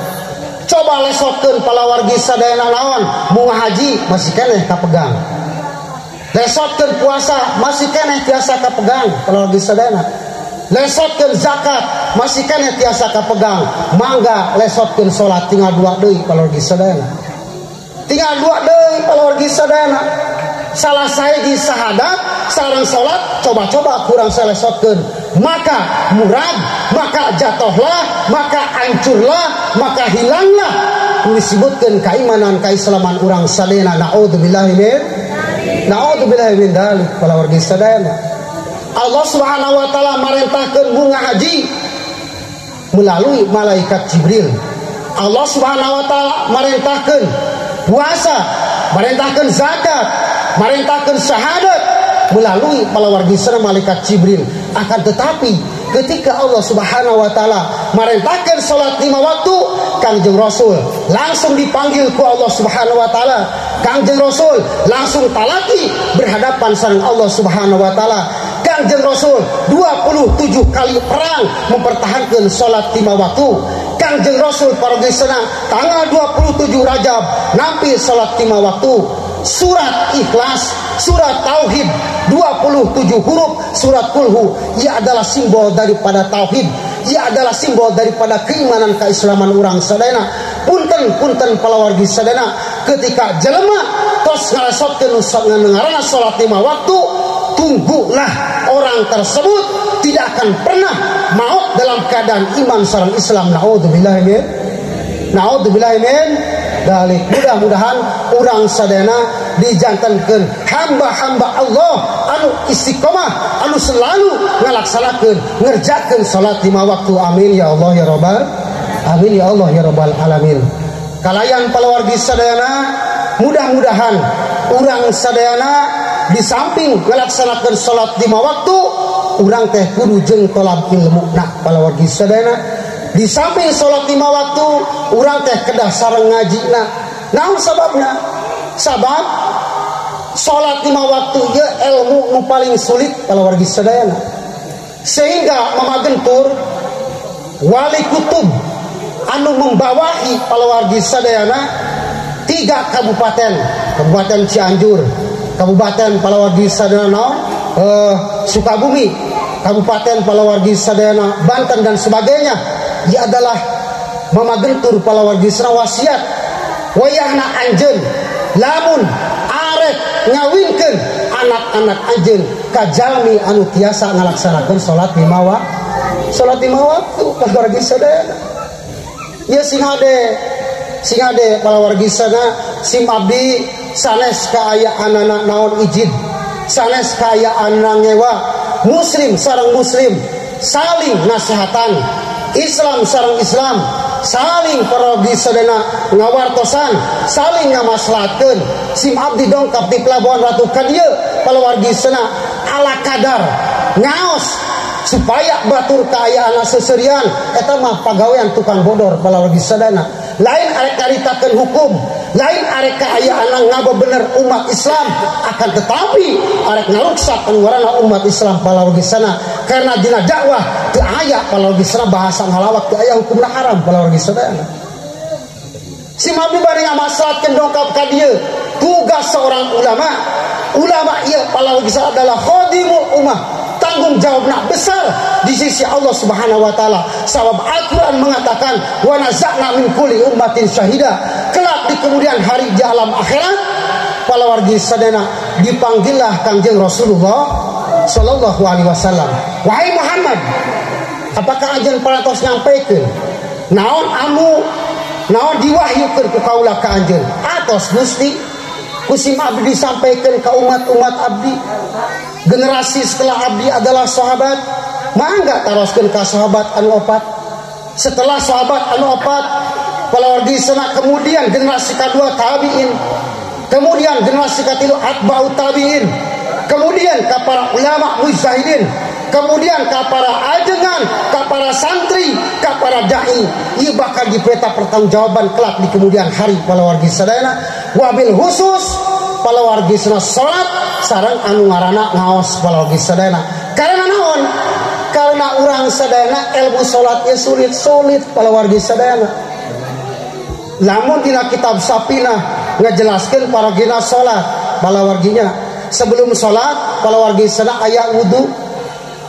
Coba lesotkeun palawargi sadayana naon bunga haji masih keneh kapegang. Lesotkeun puasa masih keneh tiasa kapegang palawargi sadayana. Lesotkeun zakat masih keneh tiasa kapegang. Mangga lesotkeun salat tinggal 2 deui palawargi sadayana. Tinggal 2 deui palawargi sadayana. Salah sahiji syahadat sareng salat coba-coba kurang salesotkeun, maka murad, maka jatuhlah, maka hancurlah, maka hilanglah disebutkeun keimanan keislaman urang sadayana. Naudzubillahi min naudzubillahi min dzalik palawargi sadayana. Allah Subhanahu wa taala marentahkeun bunga haji melalui malaikat Jibril. Allah Subhanahu wa taala marentahkeun puasa, marentahkeun zakat, marentahkeun syahadat melalui palawargi sadayana malaikat Jibril. Akan tetapi ketika Allah Subhanahu wa taala marentahkeun salat 5 waktu, Kangjeng Rasul langsung dipanggil ku Allah Subhanahu wa taala. Kangjeng Rasul langsung talaki berhadapan sareng Allah Subhanahu wa taala. Kangjeng Rasul 27 kali perang mempertahankan salat 5 waktu. Kangjeng Rasul parogesna tanggal 27 Rajab nampi salat 5 waktu. Surat Ikhlas, surat Tauhid, 27 huruf surat Kulhu, ia adalah simbol daripada tauhid, ia adalah simbol daripada keimanan keislaman urang sadayana. Punten-punten palawargi sadayana, ketika jelema tos ngalesotkeun ngaranna salat 5 waktu, tunggulah orang tersebut tidak akan pernah maut dalam keadaan iman sareng Islam. Naudzubillahi min naudzubillahi min dalik. Mudah-mudahan urang sadayana dijantankeun hamba-hamba Allah anu istiqomah, anu selalu ngalaksanakeun ngerjakeun salat 5 waktu. Amin ya Allah ya Rabbal amin ya Allah ya Rabbal alamin. Kalayan palawargi sadayana, mudah-mudahan urang sadayana di samping ngalaksanakeun salat 5 waktu, urang teh kudu jeung tolab ilmu na palawargi sadayana. Di samping salat 5 waktu, urang teh kedah sareng ngajina. Naon sababna? Sabab salat 5 waktu ieu ilmu nu paling sulit palawargi sadayana. Sehingga Mama Gentur wali kutub anu membawahi palawargi sadayana 3 kabupaten, Kabupaten Cianjur, Kabupaten palawargi sadayana Sukabumi, Kabupaten palawargi sadayana Banten dan sebagainya. Ia adalah Mama Gentur palawargi sadayana wasiat wayahna anjeun lamun arek ngawinkeun anak-anak anjeun ka jalmi anu tiasa ngalaksanakeun salat 5 waktu. Salat 5 waktu palawargi sadayana. Ieu sing hade palawargi sadayana sim abdi sanes kaayaanana naon ijid, sanes kaayaanana ngewa, muslim sareng muslim saling nasihatan, Islam sareng Islam saling parogi sadayana ngawartosan, saling ngamaslahatkeun. Sim abdi dongkap di Pelabuhan Ratu ka dieu palawargi sadayana ala kadar ngaos supaya batur kaayaan seserian eta mah pagawean tukang bodor palawargi sadana. Lain arek caritakeun hukum, lain arek kaayaan ngabebener umat Islam, akan tetapi arek ngaruksak anu umat Islam palawargi sana. Karena dina dakwah teu aya palawargi sana bahasa ngalawak teu aya hukumna haram palawargi sadana. Si mabdi bari ngamasratkeun dongkap ka dieu tugas seorang ulama, ulama ieu palawargi sana adalah khadimul ummah, tanggung jawabna besar di sisi Allah Subhanahu wa taala. Sabab Al-Qur'an mengatakan wa naza'na min kulli ummatin syahida. Kelak di kemudian hari di alam akhirat palawargi sadana dipanggillah Kangjeng Rasulullah sallallahu alaihi wasallam. Wahai Muhammad, apakah anjeun parantos nyampikeun naon anu naon diwahyukeun ku kaula ka anjeun? Atos Gusti, ku sim abdi disampaikan ka umat-umat abdi. Generasi setelah abdi adalah sahabat, mangga taroskeun ka sahabat anu opat. Setelah sahabat anu opat, palawargi sana kemudian generasi kedua tabiin, kemudian generasi katilu atba'ut tabiin, kemudian ka para ulama mujtahidin, kemudian ka para ajengan, ka para santri, ka para dai. Ieu bakal diperintah pertanggungjawaban kelak di kemudian hari palawargi sadayana. Wabil khusus palawargi sana salat sareng anu ngaranna ngaos palawargi sadayana. Karena naon? Karena urang sadayana ilmu salatnya sulit-sulit palawargi sadayana. Lamun dina kitab Safinah ngajelaskeun parogina salat palawarginya. Sebelum salat palawargi sadayana aya wudu,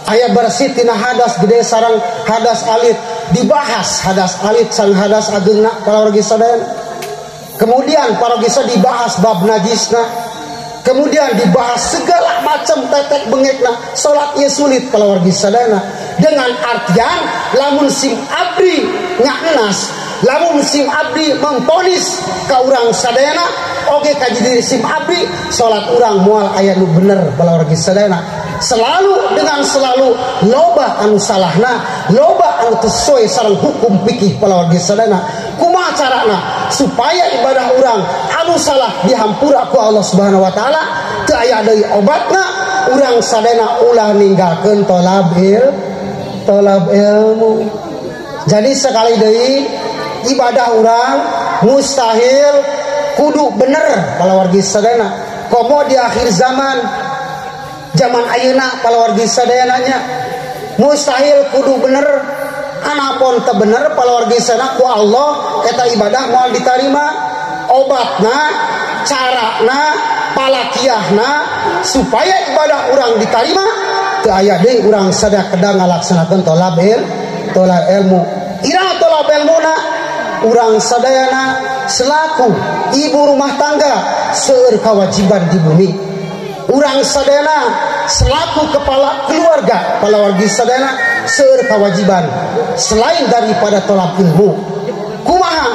aya bersih tina hadas gede sareng hadas alit, dibahas hadas alit sareng hadas ageungna palawargi sadayana. Kemudian parogisa dibahas bab najisna, kemudian dibahas segala macam tetek bengekna. Salatnya sulit palawargi sadayana. Dengan artian lamun sim abdi ngaknas, lamun sim abdi memponis ka urang sadayana, oge ka diri sim abdi salat urang moal aya nu bener palawargi sadayana. Selalu dengan selalu loba anu salahna, loba anu teu sesuai sareng hukum fikih palawargi sadayana. Kumaha carana supaya ibadah urang anu salah dihampura ku Allah Subhanahu wa taala? Teu aya deui obatna, urang sadayana ulah ninggalkeun tolab ilmu. Jadi sekali deui ibadah urang mustahil kudu bener palawargi sadayana. Komo di akhir zaman, zaman ayeuna palawargi sadayananya mustahil kudu bener. Anapun teu bener palawargi sadayana ku Allah eta ibadah moal ditarima. Obatna, carana, palakiahna supaya ibadah urang ditarima teu aya deui urang sadaya kedah ngalaksanakeun tolab ilmu. Iraha tolab ilmuna? Urang sadayana selaku ibu rumah tangga seueur kewajiban di bumi. Urang sadayana selaku kepala keluarga palawargi sadayana seueur kewajiban selain daripada tolab ilmu. Kumaha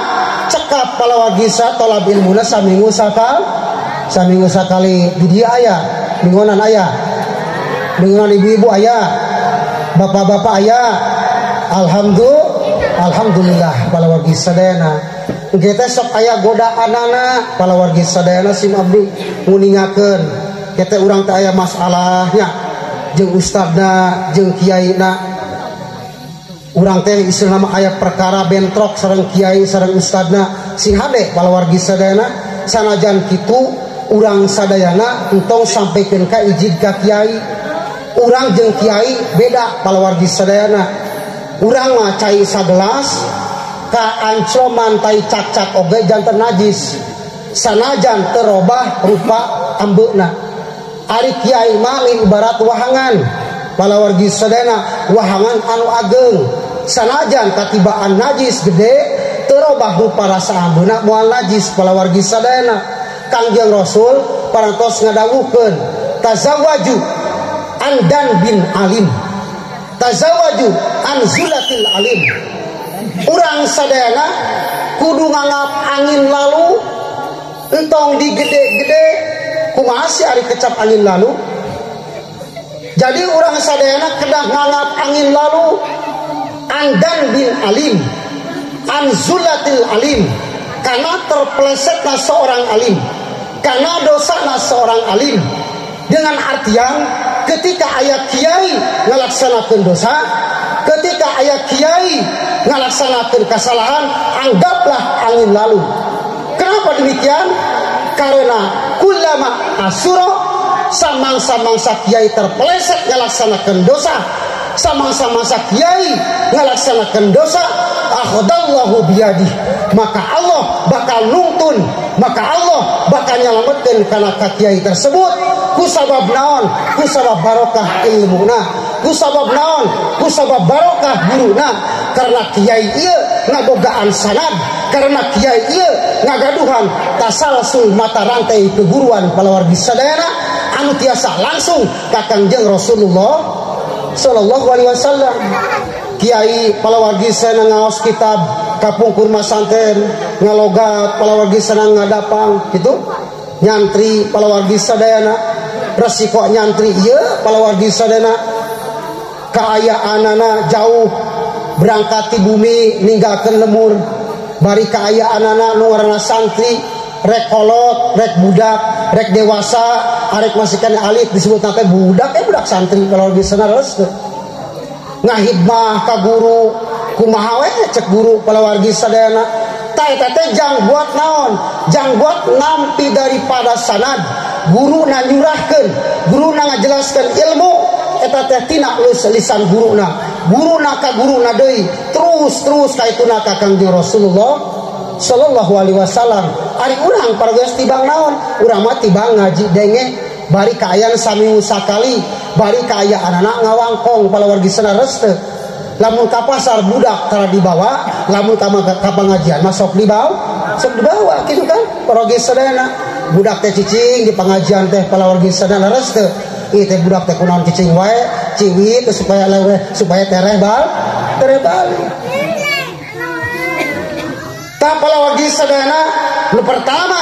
cekap palawargi tolab ilmuna saminggu sakali, saminggu sakali di dieu aya, mingguanan aya, mingguanan ibu-ibu aya, bapak-bapak aya. Alhamdulillah palawargi sadayana. Engke teh sok aya godaanana palawargi sadayana sim abdi nguningakeun. Kita urang teh aya masalahnya jeung ustadna jeung kiaina. Urang teh istilahna mah aya perkara bentrok sareng kiai sareng ustadna, sing hade palawargi sadayana. Sanajan kitu urang sadayana entong sampikeun ka ijid ka kiai. Urang jeung kiai beda palawargi sadayana. Urang mah cai sagelas ka ancloman tai cakcak oge janten najis, sanajan terobah rupa ambeuna. Ari kiai mah ibarat wahangan palawargi sadayana, wahangan anu ageng, sanajan katibaan najis gede terobah rupa rasa ambeuna moal najis palawargi sadayana. Kangjeng Rasul parantos ngadawuhkeun tazawwaju andan bin alim, tazawwaju an zulatil alim. Urang sadayana kudu nganggap angin lalu entong digede-gede. Kumaha sih ari kecap angin lalu? Jadi urang sadayana kedah nganggap angin lalu andan bin alim, an zulatil alim, karena terpelesetna seorang alim, karena dosana seorang alim. Dengan artian ketika aya kiai ngalaksanakeun dosa, ketika aya kiai ngalaksanakeun kesalahan, anggaplah angin lalu. Kenapa demikian? Karena kulama asuro samangsa-mangsa kiai terpeleset ngalaksanakeun dosa, samangsa-mangsa kiai ngalaksanakeun dosa, akhadallahu biyadih, maka Allah bakal nuntun, maka Allah bakal nyelametkeun kana ka kiai tersebut. Kusabab naon? Kusabab barokah ilmuna, kusabab naon? Kusabab barokah guruna. Karena kiai ieu ngabogaan sanad, karena kiai ieu ngagaduhan tasalsul mata rantai keguruan palawargi sadayana anu tiasa langsung ka Kangjeng Rasulullah sallallahu alaihi wasallam. Kiai palawargi sadayana ngaos kitab kapungkur masanten, ngalogat palawargi sadayana ngadapang gitu, nyantri palawargi sadayana resiko nyantri ieu palawargi sadayana kaayaanana jauh berangkat ti bumi ninggalkeun lemur, bari kaayaanana nu ngaranna santri, rek kolot, rek budak, rek dewasa, arek masih kana alit disebut teh budak, budak santri palawargi sadayana leres teu. Ngahidmah ka guru kumaha we cek guru palawargi sadayana. Ta eta teh jang buat naon? Jang buat nampi daripada sanad. Guru na nyurahkeun, guru na ngajelaskeun ilmu eta teh tina lisan guruna. Guruna ka guruna deui, terus ka ituna ka Kangjeng Rasulullah sallallahu alaihi wasallam. Ari urang parageus tibang naon? Urang mah tibang ngaji denge bari kaayaan saminggu sakali, bari kaayaan anak ngawangkong palawargi sadayana teu. Lamun ka pasar budak tara dibawa, lamun ka pangajian mah sok dibawa, sok dibawa kitu kan palawargi sadayana. Budak teh cicing di pengajian teh palawargi sadayana leres teu. Ieu teh budak teh kunaon cicing wae, ciwit supaya leweh, supaya tereh bal, tereh balik. Tah palawargi sadayana nu pertama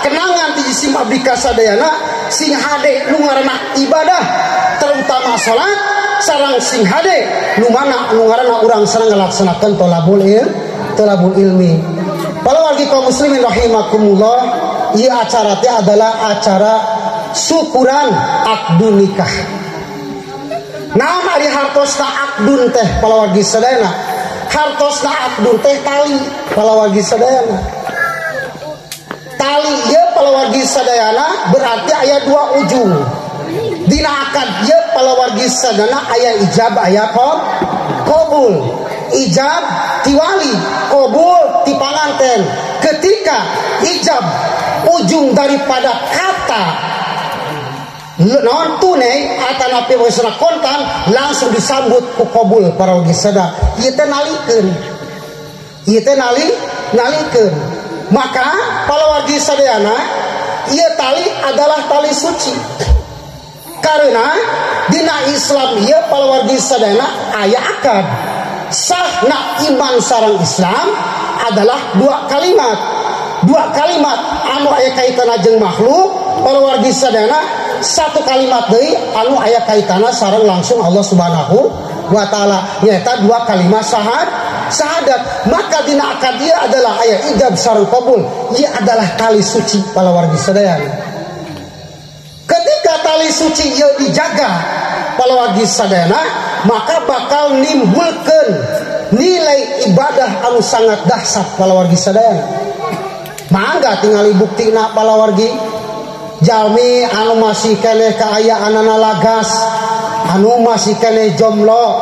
kenangan ti jisim abdi ka sadayana sing hade nu ngaranna ibadah terutama salat sareng sing hade nu mana nu ngaranna urang sareng ngalaksanakeun tolabul ilmi. Palawargi kaum muslimin rahimakumullah, ieu acara teh adalah acara syukuran akdun nikah. Nah, ari hartosna akdun teh palawargi sadayana, hartosna akdun teh tali palawargi sadayana. Tali ieu palawargi sadayana berarti aya dua ujung. Dina akad ieu palawargi sadayana aya ijab aya qabul. Ijab ti wali, qabul ti panganten. Ketika ijab ujung daripada kata non tunai atanapi wasna kontan langsung disambut ku qabul palawargi sadayana. Ieu teh nalikeun. Ieu teh nalikeun. Maka palawargi sadayana ieu tali adalah tali suci. Karena dina Islam ieu palawargi sadayana aya akad. Sahna iman sareng Islam adalah dua kalimat. Dua kalimat anu aya kaitana jeung makhluk palawargi sadayana, satu kalimat deui anu aya kaitana sareng langsung Allah Subhanahu wa taala, nyaeta dua kalimat syahadat. Maka dina akad ieu adalah aya ijab sareng qabul, ieu adalah tali suci palawargi sadayana. Ketika tali suci ieu dijaga palawargi sadayana, maka bakal nimbulkeun nilai ibadah anu sangat dahsyat palawargi sadayana. Mangga tingali buktina palawargi jalmi anu masih keneh kaayaanana lagas, anu masih keneh jomblo,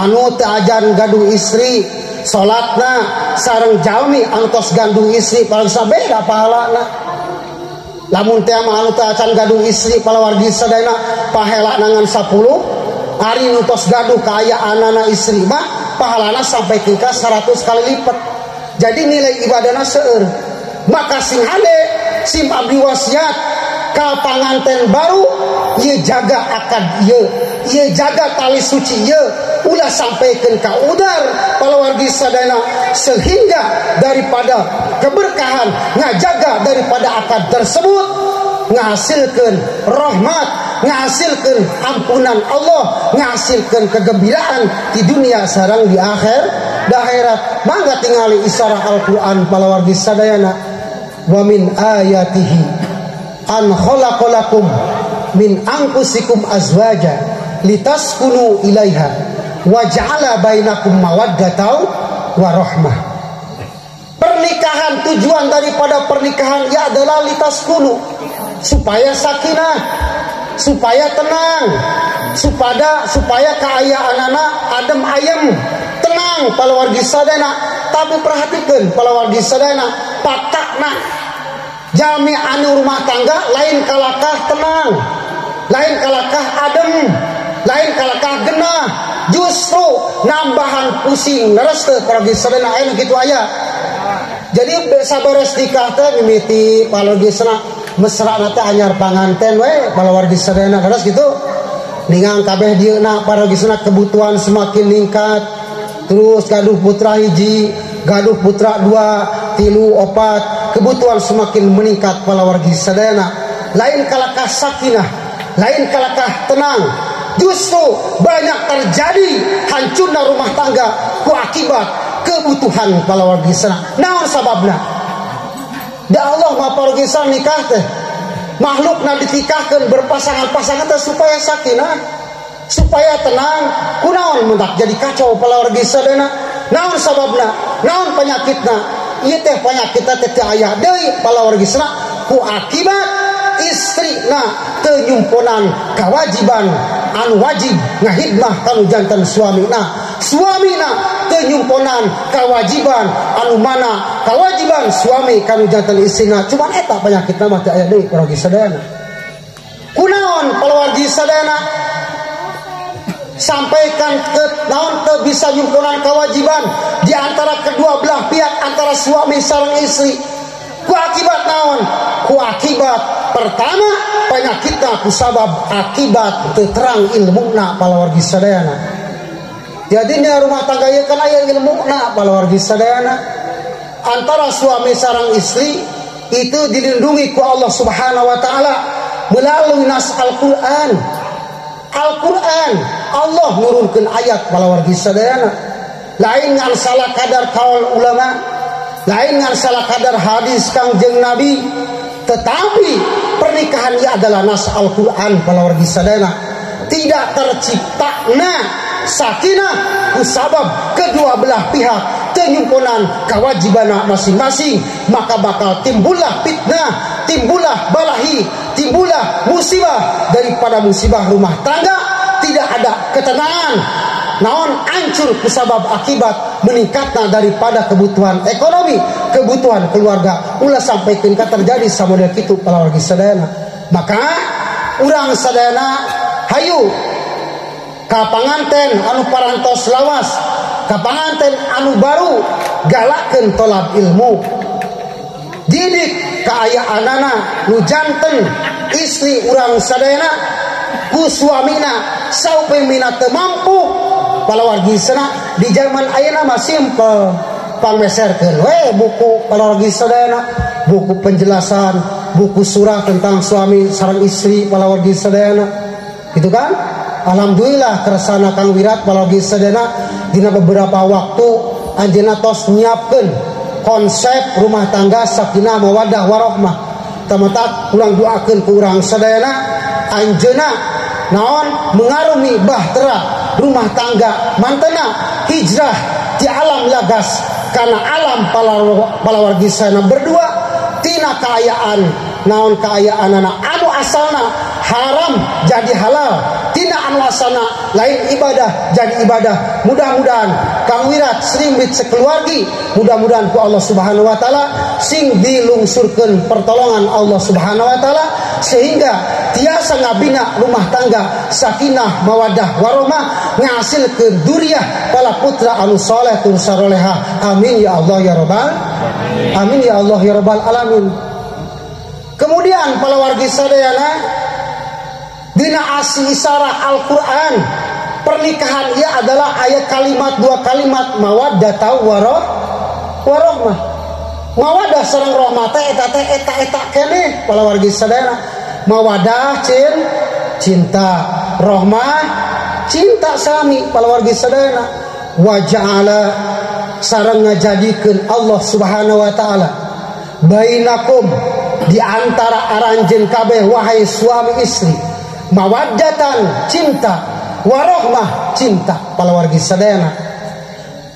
anu teu ajan gaduh istri, salatna sareng jalmi anu tos gaduh istri paling sabeda pahalana. Lamun teh mah anu teu acan gaduh istri palawargi sadayana pahalana ngan 10, ari nu tos gaduh kaayaanana istri mah pahalana sampai ke 100 kali lipat. Jadi nilai ibadahna seueur. Maka sing hade sim abdi wasiat ka panganten baru ieu jaga akad ieu, ieu jaga tali suci ieu, ulah sampaikeun ka udar palawargi sadayana, sehingga daripada keberkahan ngajaga daripada akad tersebut ngahasilkeun rahmat, ngahasilkeun ampunan Allah, ngahasilkeun kegembiraan di dunia sareng di akhir akhirat. Mangga tingali isarah Al-Qur'an palawargi sadayana, wa min ayatihi an khalaqalakum min anfusikum azwaja litaskunu ilaiha wa ja'ala bainakum mawaddatan wa rahmah. Pernikahan, tujuan daripada pernikahan ya adalah litaskunu, supaya sakinah, supaya tenang, supaya keayaan anak adem ayem, tenang palawargi sadana. Tapi perhatikan palawargi sadana, patakna jami anu rumah tangga lain kalakah tenang, lain kalakah adem, lain kalakah genah, justru nambahan pusing leres teu palawargi sadana aya kitu aya. Jadi saberes nikah teh mimiti palawargi sadana mesra teh anyar panganten we palawargi sadana leres gitu. Ningang kabeh dieuna palawargi sadana kebutuhan semakin ningkat, terus gaduh putra hiji, gaduh putra dua, tilu, opat, kebutuhan semakin meningkat palawargi sadayana. Lain kalakah sakinah, lain kalakah tenang, justru banyak terjadi hancurna rumah tangga ku akibat kebutuhan palawargi sadayana. Naon sababna? Da Allah mah palawargi sadayana nikah teh makhlukna ditikahkeun berpasangan-pasangan teh supaya sakinah, supaya tenang. Kunaon mendak jadi kacau palawargi sadayana? Naon sababna? Naon penyakitna? Ieu teh penyakitna teh teu aya deui palawargi sadayana ku akibat istrina teu nyumponan kewajiban anu wajib ngahidmah kanu jantan suamina, suamina teu nyumponan kewajiban anu mana kewajiban suami kanu jantan istrina. Cuman eta penyakitna mah teu aya deui palawargi sadayana. Kunaon palawargi sadayana sampaikan ke naon teu bisa nyumponan kewajiban di antara kedua belah pihak antara suami sareng istri ku akibat naon? Ku akibat pertama penyakitna ku sabab akibat teu terang ilmuna palawargi sadayana. Jadi nya rumah tangga ieu kan aya ilmuna palawargi sadayana. Antara suami sareng istri itu dilindungi ku Allah Subhanahu wa taala melalui nas Al-Qur'an. Al-Quran Allah nurunkan ayat palawargi sadayana. Lain ngan salah kadar kaul ulama, lain ngan salah kadar hadis Kangjeng Nabi, tetapi pernikahan ia adalah nas Al-Quran palawargi sadayana. Tidak terciptana sakinah kusabab kedua belah pihak tenyumponan kewajiban masing-masing, maka bakal timbullah fitnah, timbullah balahi, timbullah musibah. Daripada musibah rumah tangga tidak ada ketenangan, naon hancur kusabab akibat meningkatnya daripada kebutuhan ekonomi, kebutuhan keluarga. Ulah sampai tingkat terjadi samodel kitu palawargi sadayana. Maka urang sadayana hayu ka panganten anu parantos lawas, ka panganten anu baru, galakeun tolab ilmu, didik kaayaanana nu janten istri urang sadayana ku suamina saupamina teu mampu palawargi sadayana. Di zaman ayeuna mah simpel, pangmeserkeun we buku palawargi sadayana, buku penjelasan, buku surah tentang suami sareng istri palawargi sadayana, gitu kan? Alhamdulillah kersana Kang Wirat palawargi sadayana dina beberapa waktu anjeunna tos nyiapkeun konsep rumah tangga sakinah mawaddah warahmah. Tamatak urang doakeun ku urang sadayana anjeunna naon mengarumi bahtera rumah tangga mantena hijrah di alam lagas karena alam palawargi sadayana berdua tina kaayaan naon kaayaanana anu asalna haram jadi halal, tina anu asalna lain ibadah jadi ibadah. Mudah-mudahan Kang Wirat srimbit sekeluargi, mudah-mudahan ku Allah Subhanahu wa taala sing dilungsurkeun pertolongan Allah Subhanahu wa taala sehingga tiasa ngabina rumah tangga sakinah mawaddah warahmah, ngasilkeun duriah pala putra anu saleh tur saroleha. Amin ya Allah ya rabbal amin ya Allah ya rabbal alamin. Kemudian palawargi sadayana dina asi isarah Al-Quran pernikahan ia adalah ayat kalimat dua kalimat mawaddah warohmah. Mawaddah sareng rahmah teh eta teh eta eta keneh palawargi sadayana. Mawaddah cinta, rahmah cinta sami palawargi sadayana. Wa ja'ala sareng ngajadikeun Allah Subhanahu wa taala bainakum di antara aranjeun kabeh wahai suami istri, Mawaddatan cinta, warohmah cinta palawargi sadayana.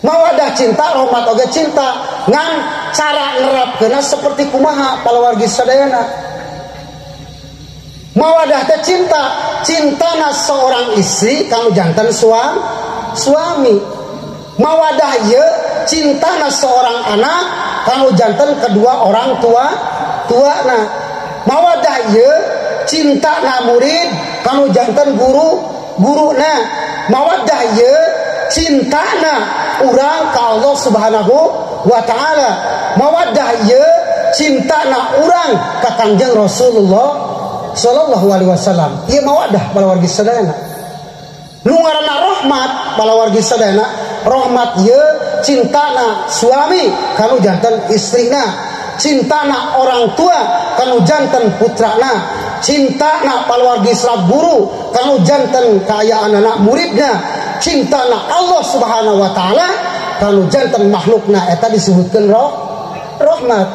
Mawadah cinta, rahmat oge cinta, ngan cara nerapkeunna seperti kumaha palawargi sadayana. Mawadah teh cinta, cintana seorang istri kanu jantan suami. Mawadah ieu cintana seorang anak kanu jantan kedua orang tuana. Mawadah ieu cintana murid kanu jantan guruna. Mawadah ieu cintana urang ka Allah Subhanahu wa taala. Mawadah ieu cintana urang ka Kangjeng Rasulullah sallallahu alaihi wasallam. Ieu mawadah palawargi sadayana. Nu ngaranna rahmat palawargi sadayana, rahmat ieu cintana suami kanu jantan istrina, cintana orang tua kanu jantan putrana, cintana palawargi sadayana guru kanu jantan kaayaan anak muridna, cintana Allah Subhanahu wa taala kanu jantan makhlukna, eta disebutkeun rahmat.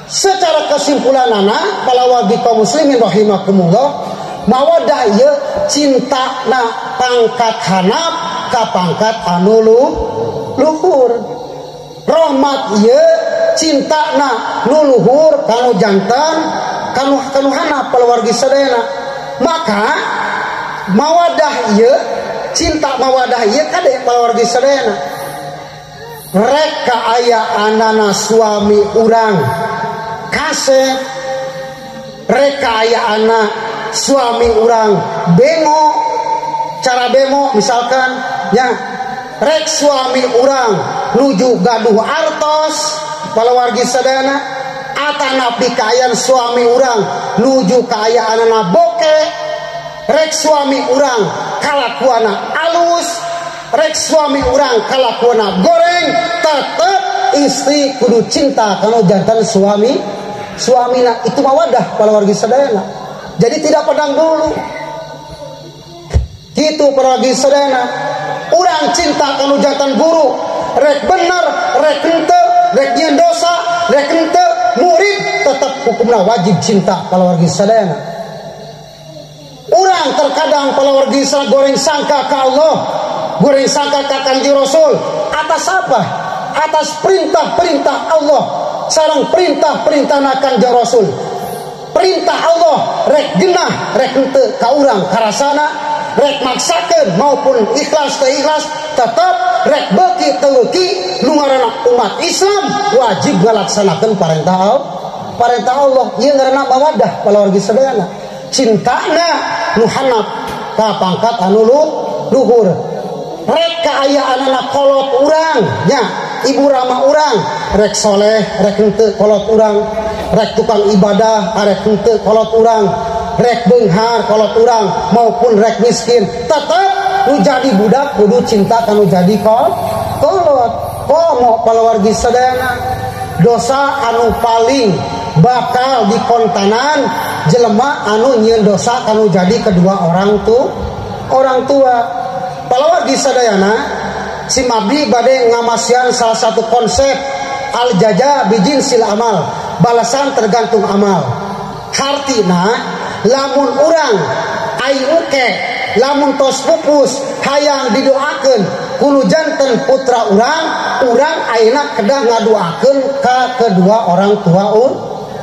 Secara kesimpulanana palawargi kaum muslimin rahimakumullah, mawadah ieu cintana pangkat hanap ka pangkat anu luhur. Rahmat ieu cintana nu luhur kanu jantan kanu hanap palawargi sadayana. Maka mawadah ieu cinta mawadah ieu kade palawargi sadayana. Rek kaayaanana suami urang kasep, rek kaayaanana suami urang bengo, cara bemo misalkan ya, rek suami urang nuju gaduh artos palawargi sadayana, atanapi kaayaan suami urang nuju kaayaanana boke, rek suami urang kalakuana alus, rek suami urang kalakuana goreng, tetep istri kudu cinta kanu jantan suamina. Itu mawadah palawargi sadayana. Jadi tidak pedang dulu gitu palawargi sadayana. Urang cinta kanu jantan guru, rek bener rek henteu, rek nyieun dosa rek henteu, murid tetap hukumna wajib cinta palawargi sadayana. Urang terkadang palawargi sadayana goreng sangka ka Allah, goreng sangka ka Kangjeng Rasul. Atas apa? Atas perintah-perintah Allah sareng perintah-perintah Kangjeng Rasul. Perintah Allah rek genah rek henteu ka urang karasana, rek maksakeun maupun ikhlas teu ikhlas, tetep rek beuki teu beuki nu ngaranna umat Islam wajib ngalaksanakeun perintah Allah. Perintah Allah ieu ngaranna mawadah palawargi sadayana. Cintana nu hanap ka pangkat anu luhur. Rek kaayaanana kolot urang nya, ibu rama urang rek soleh rek henteu kolot urang, rek tukang ibadah rek henteu kolot urang, rek beunghar kolot urang maupun rek miskin, tetep nu jadi budak kudu cinta kanu jadi kolot. Komo palawargi sadayana, dosa anu paling bakal dikontanan jelema anu nyieun dosa kanu jadi kedua orang tua. Palawargi sadayana, si mabdi bade ngamasian salah satu konsep al jaza bijinsil amal, balasan tergantung amal. Hartina lamun urang ai uke lamun tos pupus hayang didoakeun kudu janten putra urang, urang ayeuna kedah ngadoakeun ka kedua orang tua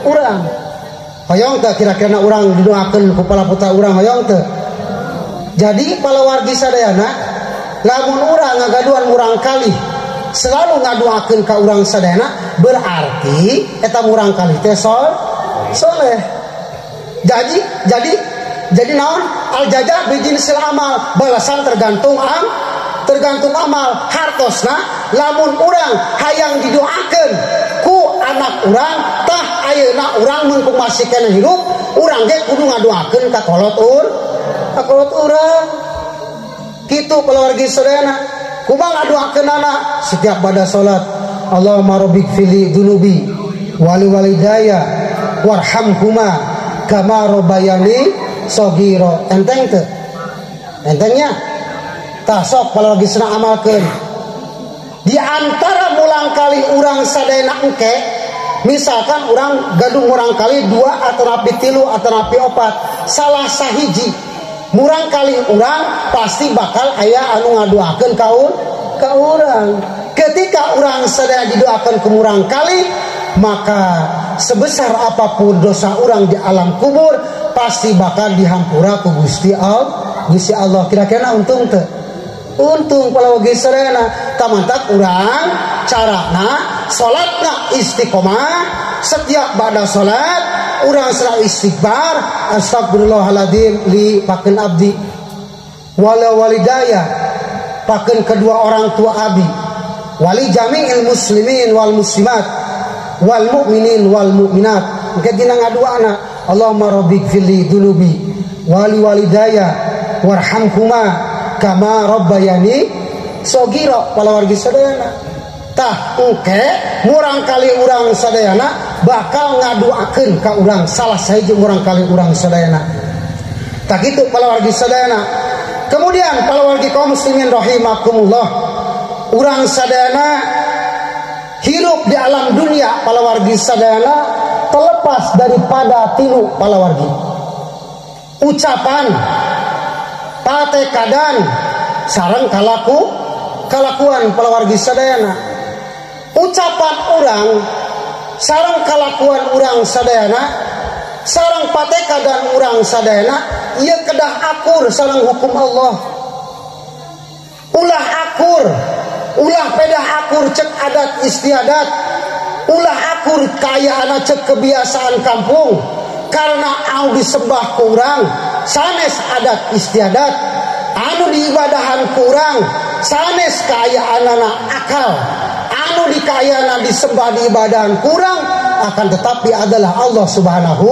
urang. Hoyong teu kira-kira urang didoakeun ku para putra urang, hoyong teu? Jadi palawargi sadayana, lamun urang ngagaduhan murang kali selalu ngadoakeun ka urang sadayana, berarti eta murang kali teh soleh. Jadi naon? Al jaza bijinsil amal, balasan tergantung amal. Hartosna lamun urang hayang didoakeun ku anak urang, tah ayeuna urang mungkung masih keneh hirup, urang ge kudu ngadoakeun ka kolot urang. Kitu palawargi sadayana. Kumaha ngadoakeunana? Setiap pada salat, Allahumma rabbighfirli dzunubi wali walidayya warhamhuma kama rabbayani shaghira. Enteng teu? Entengnya? Tah sok palawargi sadayana amalkeun. Di antara mulang kali urang sadayana engke Misalkan orang gaduh murang kali 2 atau rapi 3 atau rapi 4, salah sahiji murang kali urang pasti bakal aya anu ngadoakeun ka urang. Ketika urang sadaya didoakan ke murang kali, maka sebesar apapun dosa urang di alam kubur pasti bakal dihampura ku Gusti Allah. Gusti Allah kira-kira untung teu? Untung palawargi sadayana. Tamantak urang carana salatna istiqomah, setiap ba'da salat urang selalu istighfar, astagfirullahaladzim li pakeun abdi wala walidaya, pakeun kedua orang tua abi, wali jami'il muslimin wal muslimat wal mu'minin wal mu'minat. Engke dina ngaduana, Allahumma rabbighfirli dzunubi wali walidaya warhamhuma kama rabbayani sogira. Palawargi sadayana, tah engke murang kali urang sadayana bakal ngaduakeun ka urang salah sahiji murang kali urang sadayana. Tah kitu palawargi sadayana. Kemudian palawargi kaum muslimin rahimakumullah, urang sadayana hirup di alam dunia palawargi sadayana terlepas daripada tilu palawargi ucapan, patekadan, sareng kalakuan palawargi sadayana. Ucapan urang sareng kalakuan urang sadayana sareng patekadan urang sadayana ieu kedah akur sareng hukum Allah. Ulah akur, ulah pedah akur cek adat istiadat, ulah akur kayaana cek kebiasaan kampung, karena anu disembah kurang sanes adat istiadat, anu diibadahan kurang sanes kayaanana akal, anu dikayaana disembah diibadahan kurang, akan tetapi adalah Allah Subhanahu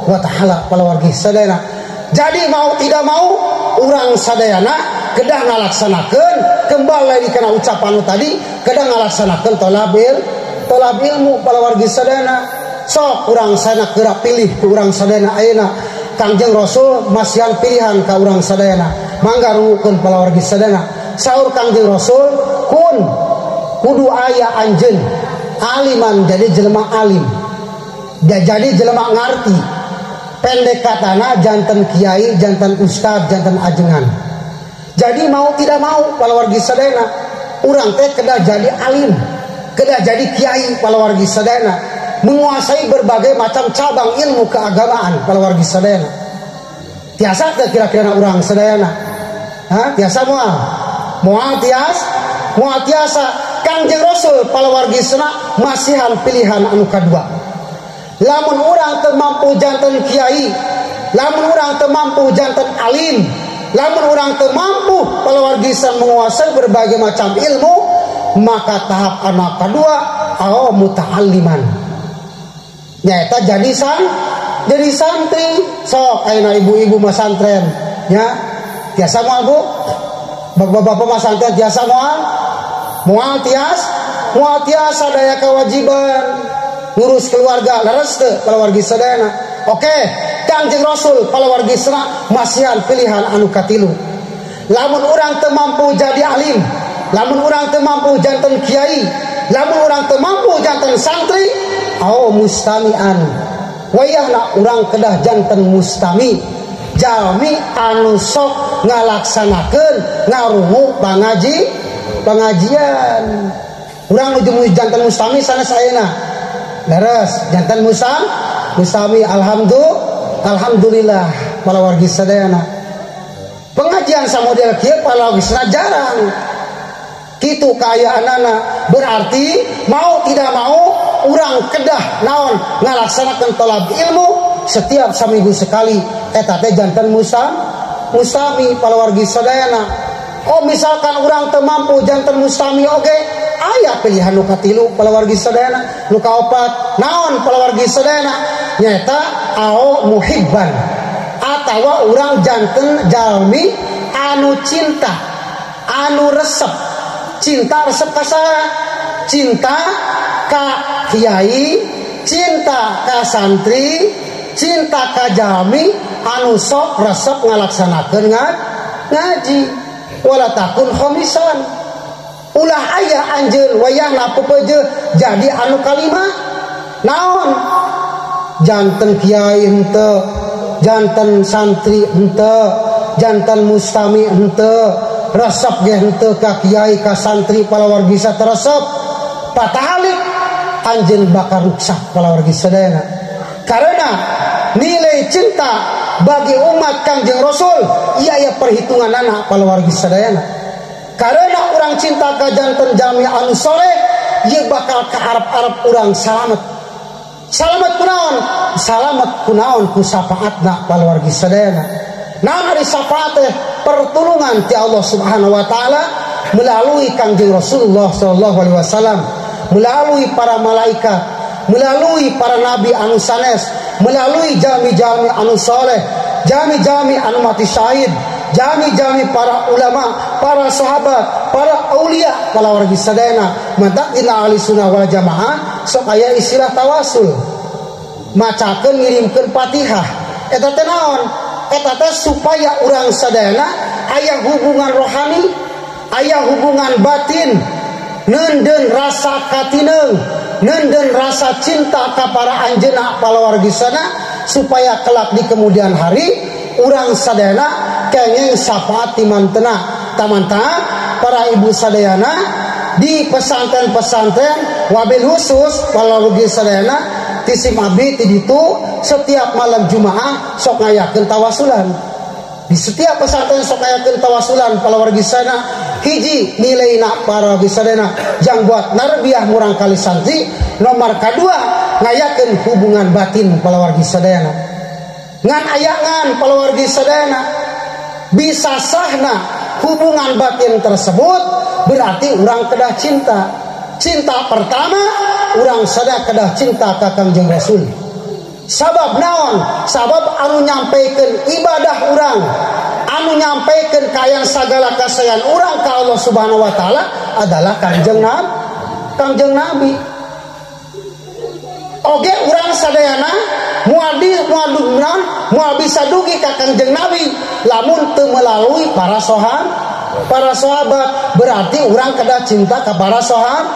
wa taala palawargi sadayana. Jadi mau tidak mau urang sadayana kedah ngalaksanakeun, kembali kana ucapan tadi, kedah ngalaksanakeun tolab ilmu palawargi sadayana. Sok urang sadayana geura pilih ku urang sadayana ayeuna Kangjeng Rasul masihan pilihan ka urang sadayana. Mangga rungukeun palawargi sadayana. Saur Kangjeng Rasul, kun kudu aya anjeun aliman, jadi jelema alim, jadi jelema ngarti. Pendek katana janten kiai, janten ustad, janten ajengan. Jadi mau tidak mau palawargi sadayana urang teh kedah jadi alim, kedah jadi kiai palawargi sadayana, menguasai berbagai macam cabang ilmu keagamaan palawargi sadayana. Tiasa teh kira-kira urang sadayana? Hah? Tiasa moal? Moal tias? Moal tiasa. Kangjeng Rasul palawargi sadayana masihan pilihan anu kadua. Lamun urang teu mampu janten kiai, lamun urang teu mampu janten alim, lamun urang teu mampu palawargi sadayana menguasai berbagai macam ilmu, maka tahap anak kedua aw muta'alliman, nyaeta jadi santri. Sok ayeuna ibu-ibu mah santren nya, tiasa moal Bu? Bapak-bapak mah santren tiasa moal? Moal tias? Moal tiasa daya kewajiban ngurus keluarga leres teu palawargi sadayana. Oke, Kangjeng Rasul palawargi sadayana masihan pilihan anu katilu. Lamun urang teu mampu jadi alim, lamun urang teu mampu janten kiai, lamun urang teu mampu janten santri, aw mustami'an. Wayahna urang kedah janten mustami, jalmi anu sok ngalaksanakeun ngarungu pengajian. Urang nuju janten mustami sanes ayeuna. Leres janten mustami, alhamdulillah palawargi sadayana. Pengajian samodel kieu palawargi sadayana jarang. Kitu kaayaanana, berarti mau tidak mau urang kedah naon ngalaksanakeun tolab ilmu setiap saminggu sekali eta teh janten mustami palawargi sadayana. Oh misalkan urang teu mampu janten mustami oge, aya pilihan nu katilu palawargi sadayana, nu kaopat naon palawargi sadayana nyaeta ao muhibban, atawa urang janten jalmi anu cinta, anu resep. Cinta resep ka saha? Cinta ka kiai, cinta ka santri, cinta ka jalmi anu sok resep ngalaksanakeun ngaji. Wala takun khomisan, ulah aya anjeun wayahna pepeje jadi anu kalima. Naon janten kiai henteu, janten santri henteu, janten mustami henteu, resep ge henteu ka kiai ka santri palawargi teresep. Patahalik anjeun bakal ruksak palawargi sadayana. Karena nilai cinta bagi umat Kangjeng Rasul iya ya perhitungan anak palawargi sadayana. Karena orang cinta ka janten jalmi anu soleh, ieu bakal ka Arab-Arab urang salamet. Salamet kunaon? Salamet kunaon ku syafaatna palawargi sadayana. Naon ari syafaat teh? Pertulungan ti Allah Subhanahu wa taala melalui Kangjeng Rasulullah sallallahu alaihi wasallam, melalui para malaikat, melalui para nabi anu sanes, melalui jalmi-jalmi anu soleh, jami-jami anu mati syahid, jami-jami para ulama, para sahabat, para aulia palawargi sadayana. Mantak dina ahli sunnah wal jamaah sok aya istilah tawasul, macakeun ngirimkeun Fatihah. Eta teh naon? Eta teh supaya urang sadayana aya hubungan rohani, aya hubungan batin, neundeun rasa katineung, neundeun rasa cinta ka para anjeunna palawargi sana, supaya kelak di kemudian hari urang sadayana kenging syafaat ti mantena. Tamanta para ibu sadayana di pesantren-pesantren wabil khusus palawargi sadayana tisim abdi ti ditu setiap malam Jumaah sok ngayakeun tawasulan. Di setiap pesantren sok ngayakeun tawasulan palawargi sadayana. Hiji nilaina para sadayana jang buat narbiah murang kali santri, nomor kadua ngayakeun hubungan batin palawargi sadayana. Ngan ayangan palawargi sadayana bisa sahna hubungan batin tersebut berarti urang kedah cinta. Cinta pertama urang sadaya kedah cinta ka Kangjeng Rasul. Sabab naon? Sabab anu nyampaikan ibadah urang, anu nyampaikan kayang sagala kasayan urang ka Allah Subhanahu wa taala adalah Kangjeng Nabi. Kangjeng Nabi. Oge urang sadayana moal di moal naon? Moal bisa dugi ka Kangjeng Nabi lamun teu melalui para sahabat. Para sahabat berarti urang kedah cinta ka para sahabat,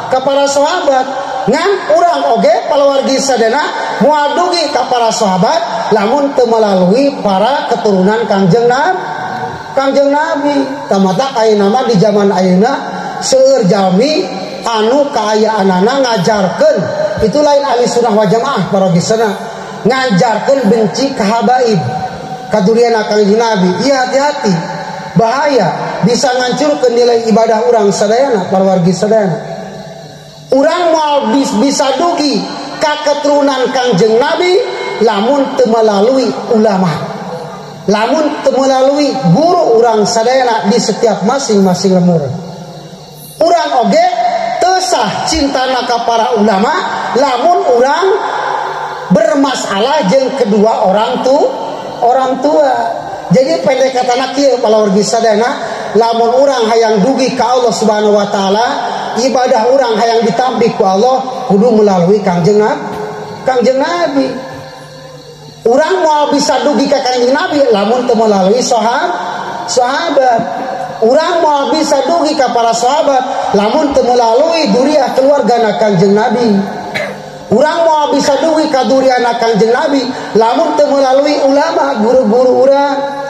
ka para sahabat. Ngan urang oge palawargi sadayana moal dugi ka para sahabat lamun teu melalui para keturunan Kangjeng Nabi. Kangjeng Nabi. Tamata ayeuna mah di zaman ayeuna seueur jalmi anu kaayaanana ngajarkeun itu lain ahli sunnah wal jamaah para gisana ngajarkeun benci ka habaib kaduriana Kangjeng Nabi. Iya hati-hati, bahaya, bisa ngancurkeun nilai ibadah urang sadayana palawargi sadayana. Urang moal bisa dugi ka keturunan Kangjeng Nabi lamun teu melalui ulama, lamun teu melalui guru urang sadayana di setiap masing-masing lemur. Urang oge teu sah cintana ka para ulama lamun urang bermasalah jeung kedua orang tua. Jadi pendek katana kieu palawargi sadayana, lamun urang hayang dugi ka Allah Subhanahu wa taala, ibadah urang hayang ditampi ku Allah kudu melalui Kangjeng Nabi. Kangjeng Nabi. Urang moal bisa dugi ka Kangjeng Nabi lamun teu melalui sahabat. Urang moal bisa dugi ka para sahabat lamun teu melalui duriah keluargana Kangjeng Nabi. Urang moal bisa dugi ka duriana Kangjeng Nabi lamun teu melalui ulama guru-guru urang.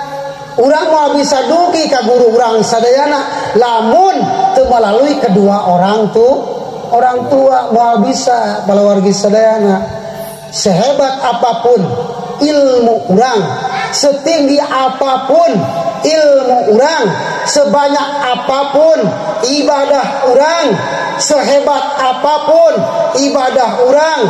Urang moal bisa dugi ka guru urang sadayana lamun teu melalui kedua orang tua moal bisa palawargi sadayana. Sehebat apapun ilmu urang, setinggi apapun ilmu urang, sebanyak apapun ibadah urang, sehebat apapun ibadah urang,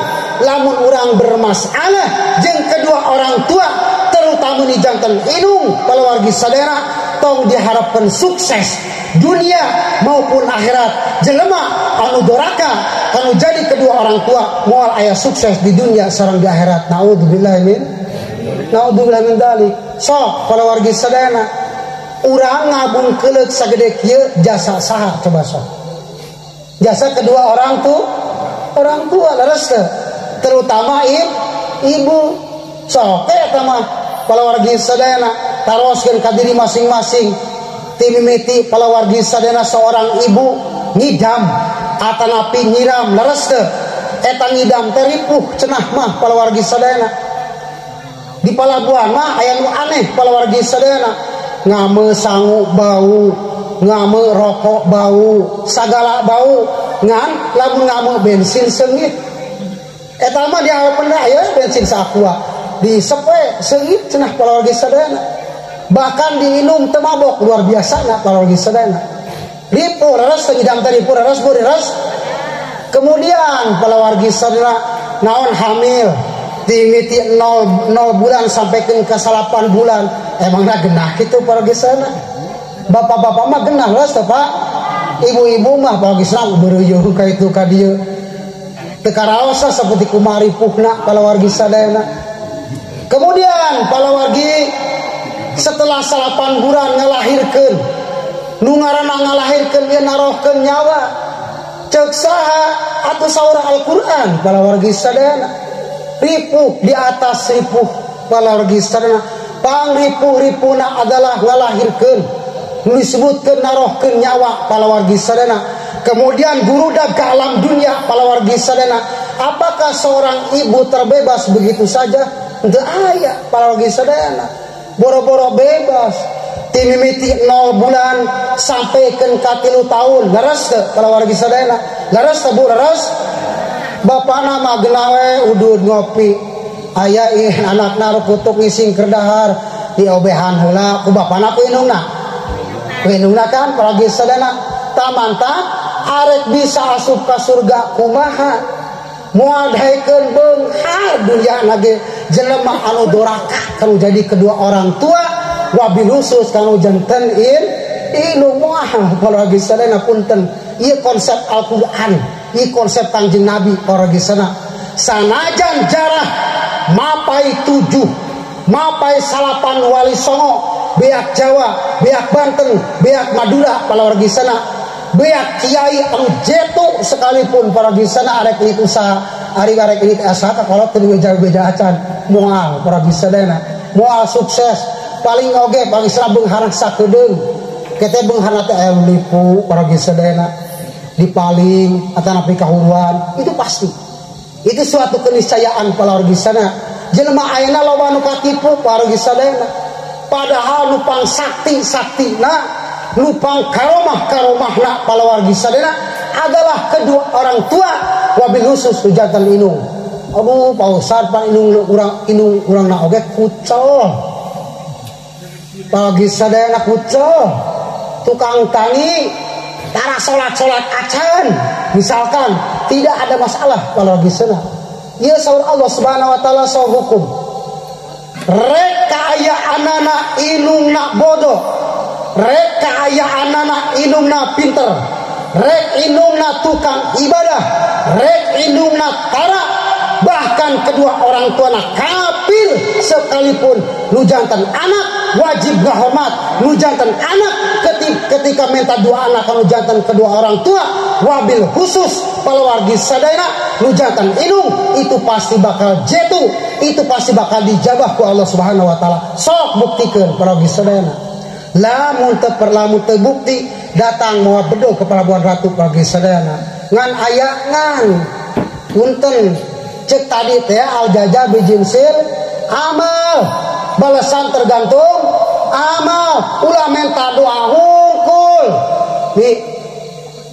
lamun urang bermasalah jeung kedua orang tua, terutama di janten inung palawargi sadayana, tong diharapkan sukses dunia maupun akhirat. Jelema anu doraka anu jadi kedua orang tua moal aya sukses di dunia sareng di akhirat. Naudzubillah min naudzubillah min dzalik. Sok palawargi sadayana urang ngabungkeuleuk sagede kieu jasa saha coba sok? Jasa kedua orang tua leres teu? Terutama ibu. Sok eta mah palawargi sadayana taroskeun ka diri masing-masing. Timimiti palawargi sadayana seorang ibu ngidam atanapi nyiram leres teu? Eta ngidam teh ripuh cenah mah palawargi sadayana. Di palabuhan mah aya nu aneh palawargi sadayana. Ngame sangu bau, ngame rokok bau, sagala bau, ngan lamun ngame bensin seungit. Eta mah dihareupeun aya bensin saaqua. Diisep we seungit cenah palawargi sadayana. Bahkan diinum teu mabok luar biasa na palawargi sadayana. Ripuh leres teu ngidam teh ripuh leres bu leres. Kemudian palawargi sadayana naon hamil dimiti 0 bulan sampai ke 8 bulan emangna genah kitu palawargi sadayana. Bapak-bapak mah genah leres teh Pak. Ibu-ibu mah palawargi sadayana beureuyeung ka itu ka dieu. Teu karaosa saperti kumaha ripuhna palawargi sadayana. Kemudian palawargi setelah 8 bulan ngalahirkeun, nu ngaranna ngalahirkeun ieu narohkeun nyawa. Ceuk saha atuh saur Al-Qur'an palawargi sadayana. Ripuh di atas ripuh palawargi sadayana. Pangripuh-ripuhna adalah ngalahirkeun, nu disebutkeun narohkeun nyawa palawargi sadayana. Kemudian gurudag ke alam dunia palawargi sadayana. Apakah seorang ibu terbebas begitu saja? Teu aya palawargi sadayana. Boro-boro bebas timimiti 0 bulan sampai ke 3 tahun leres teu palawargi sadayana. Leres teu Bu leres? Bapana mah geuna we udud ngopi aya ih anakna rukutuk ngising keur dahar diobehan heula ku bapana ku indungna. Ku indungna kan palawargi sadayana. Tamanta arek bisa asup ka surga kumaha? Moal daekeun beunghar dunya ge jelema anu doraka kanu jadi kedua orang tua wabil khusus kanu janten in inu moal palawargi sadayana punten. Ieu konsep Al-Qur'an, ieu konsep Kangjeng Nabi palawargi sadayana. Sanajan jarah mapai 7, mapai 8 wali songo, beak Jawa, beak Banten, beak Madura palawargi sadayana, beak kiai anu jetu sekalipun palawargi sadayana arek ini usaha, ari arek ini usaha kalau teu beja-beja acan moal palawargi sadayana, moal sukses paling oge paling sera beungharna sakedeung. Kete beungharna teh aya lipu palawargi sadayana dipaling atanapi kahuruan itu pasti. Itu suatu keniscayaan palawargi sadayana. Jelema ayeuna loba nu katipu palawargi sadayana. Padahal nu pang sakti-saktina, nu pang karomah-karomahna palawargi sadayana adalah kedua orang tua wabil khusus ujantan indung. Aduh Pak Ustad pan indung urang indung urangna oge kucel. Palawargi sadayana kucel. Tukang tani tara salat-salat acan misalkan tidak ada masalah palawargi sadayana. Ieu saur Allah Subhanahu wa taala saur hukum. Rek kaayaanana indungna bodoh, rek kaayaanana indungna pinter, rek indungna tukang ibadah, rek indungna tara, bahkan kedua orang tuana kafir sekalipun nu jantan anak wajib ngahormat, nu jantan anak ketika minta dua anak nu jantan kedua orang tua wabil khusus palawargi sadayana nu jantan indung itu pasti bakal jetu, itu pasti bakal dijabah ku Allah Subhanahu wa taala. Sok buktikeun palawargi sadayana. Lamun teu perlamun teu bukti datang mawa bedog ke Pelabuhan Ratu palawargi sadayana. Ngan aya ngan punten cek tadi teh al jaja bijinsil amal, balasan tergantung amal. Ulah minta doa hungkul bi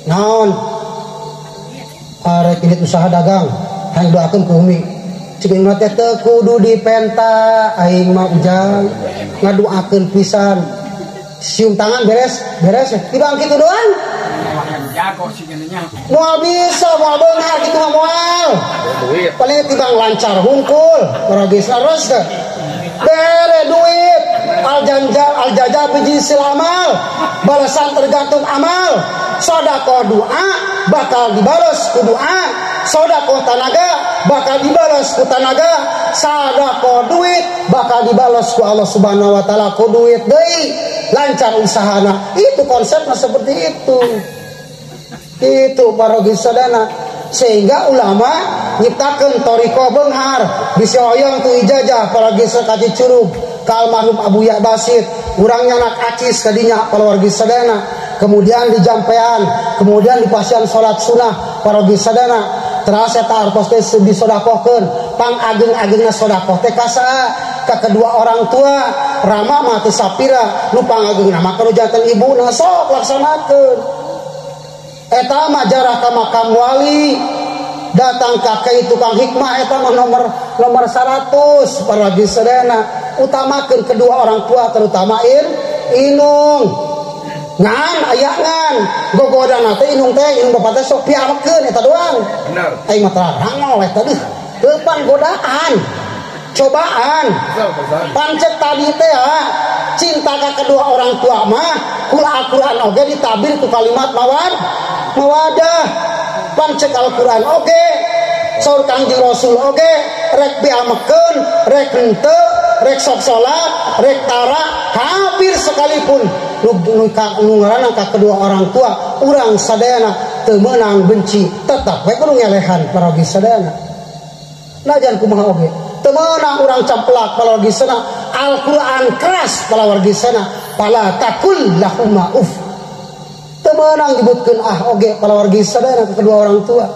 naon arek ini usaha dagang hayang doakeun ku umi cek indung teh teu kudu dipenta aing mah ujang ngadoakeun pisan sium tangan beres beres tibang kitu doang. Moal bisa, moal beunghar kitu mah moal. Paling tibang lancar hungkul, paragis leres teh. Bere duit, al janja al jaja bijinsil amal, balasan tergantung amal. Sedekah doa bakal dibales ku doa, sedekah tanaga bakal dibales ku tanaga, sedekah duit bakal dibales ku Allah Subhanahu wa taala ku duit deui. Lancar usahana. Itu konsepnya seperti itu. Itu parogi sadana. Sehingga ulama nyiptakeun thariqah beunghar bisi hoyong tu ijazah parogi sakati curug ka almarhum Abu Ya Basit urang nyanak acis kadinya palawargi sadana, kemudian dijampean, kemudian dipasian salat sunah parogi sadana. Teras eta artos teh disodakohkeun. Pang ageng-agengna sodakoh teh ka saha? Ka kedua orang tua. Rama mah teu sapira, nu pangagengna mah ka nu janten ibuna, sok laksanakeun. Eta mah jarah ka makam wali, datang ka kiai tukang hikmah eta mah nomor 100 paragi sadayana. Utamakeun kedua orang tua terutama inung. Ngan aya ngan gogodana teh inung teh inung bapak teh sok piamekeun eta doang. Bener. Aing mah terang eta deuh. Teu godaan. Cobaan. Pancet tadi teh cinta ka kedua orang tua mah kul Al-Qur'an oge ditabir ku kalimat mawadah. Pancet Al-Qur'an oge saur Kangjeng Rasul oge rek piamekeun, rek henteu, rek sok salat, rek tara, kafir sekalipun nu ngaranna ka kedua orang tua urang sadayana teu meunang benci, tetap we kudu ngelehan parogi sadayana. Najan kumaha oge teu meunang urang camplak palawargi sana, Al-Qur'an keras palawargi sana, fala takul lahuma uf. Teu meunang nyebutkeun ah oge palawargi sadayana ka kedua orang tua.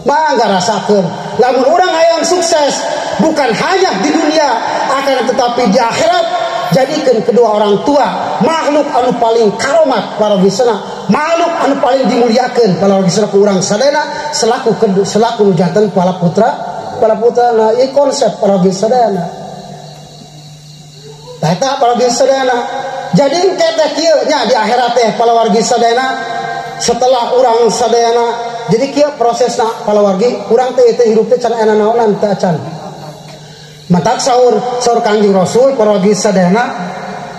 Mangga rasakeun lamun urang hayang sukses bukan hanya di dunia akan tetapi di akhirat, jadikan kedua orang tua makhluk anu paling karomat palawargi sana, makhluk anu paling dimuliakeun palawargi sana ku urang sadayana selaku nu janten pala putra nah ieu konsep palawargi sadayana. Tah eta palawargi sadayana. Jadi engke teh kieu nya di akhirat teh palawargi sadayana setelah urang sadayana. Jadi kieu prosesna palawargi urang teh teh hirup teh can aya naonan teh acan. Matak saur Kangjeng Rasul palawargi sadayana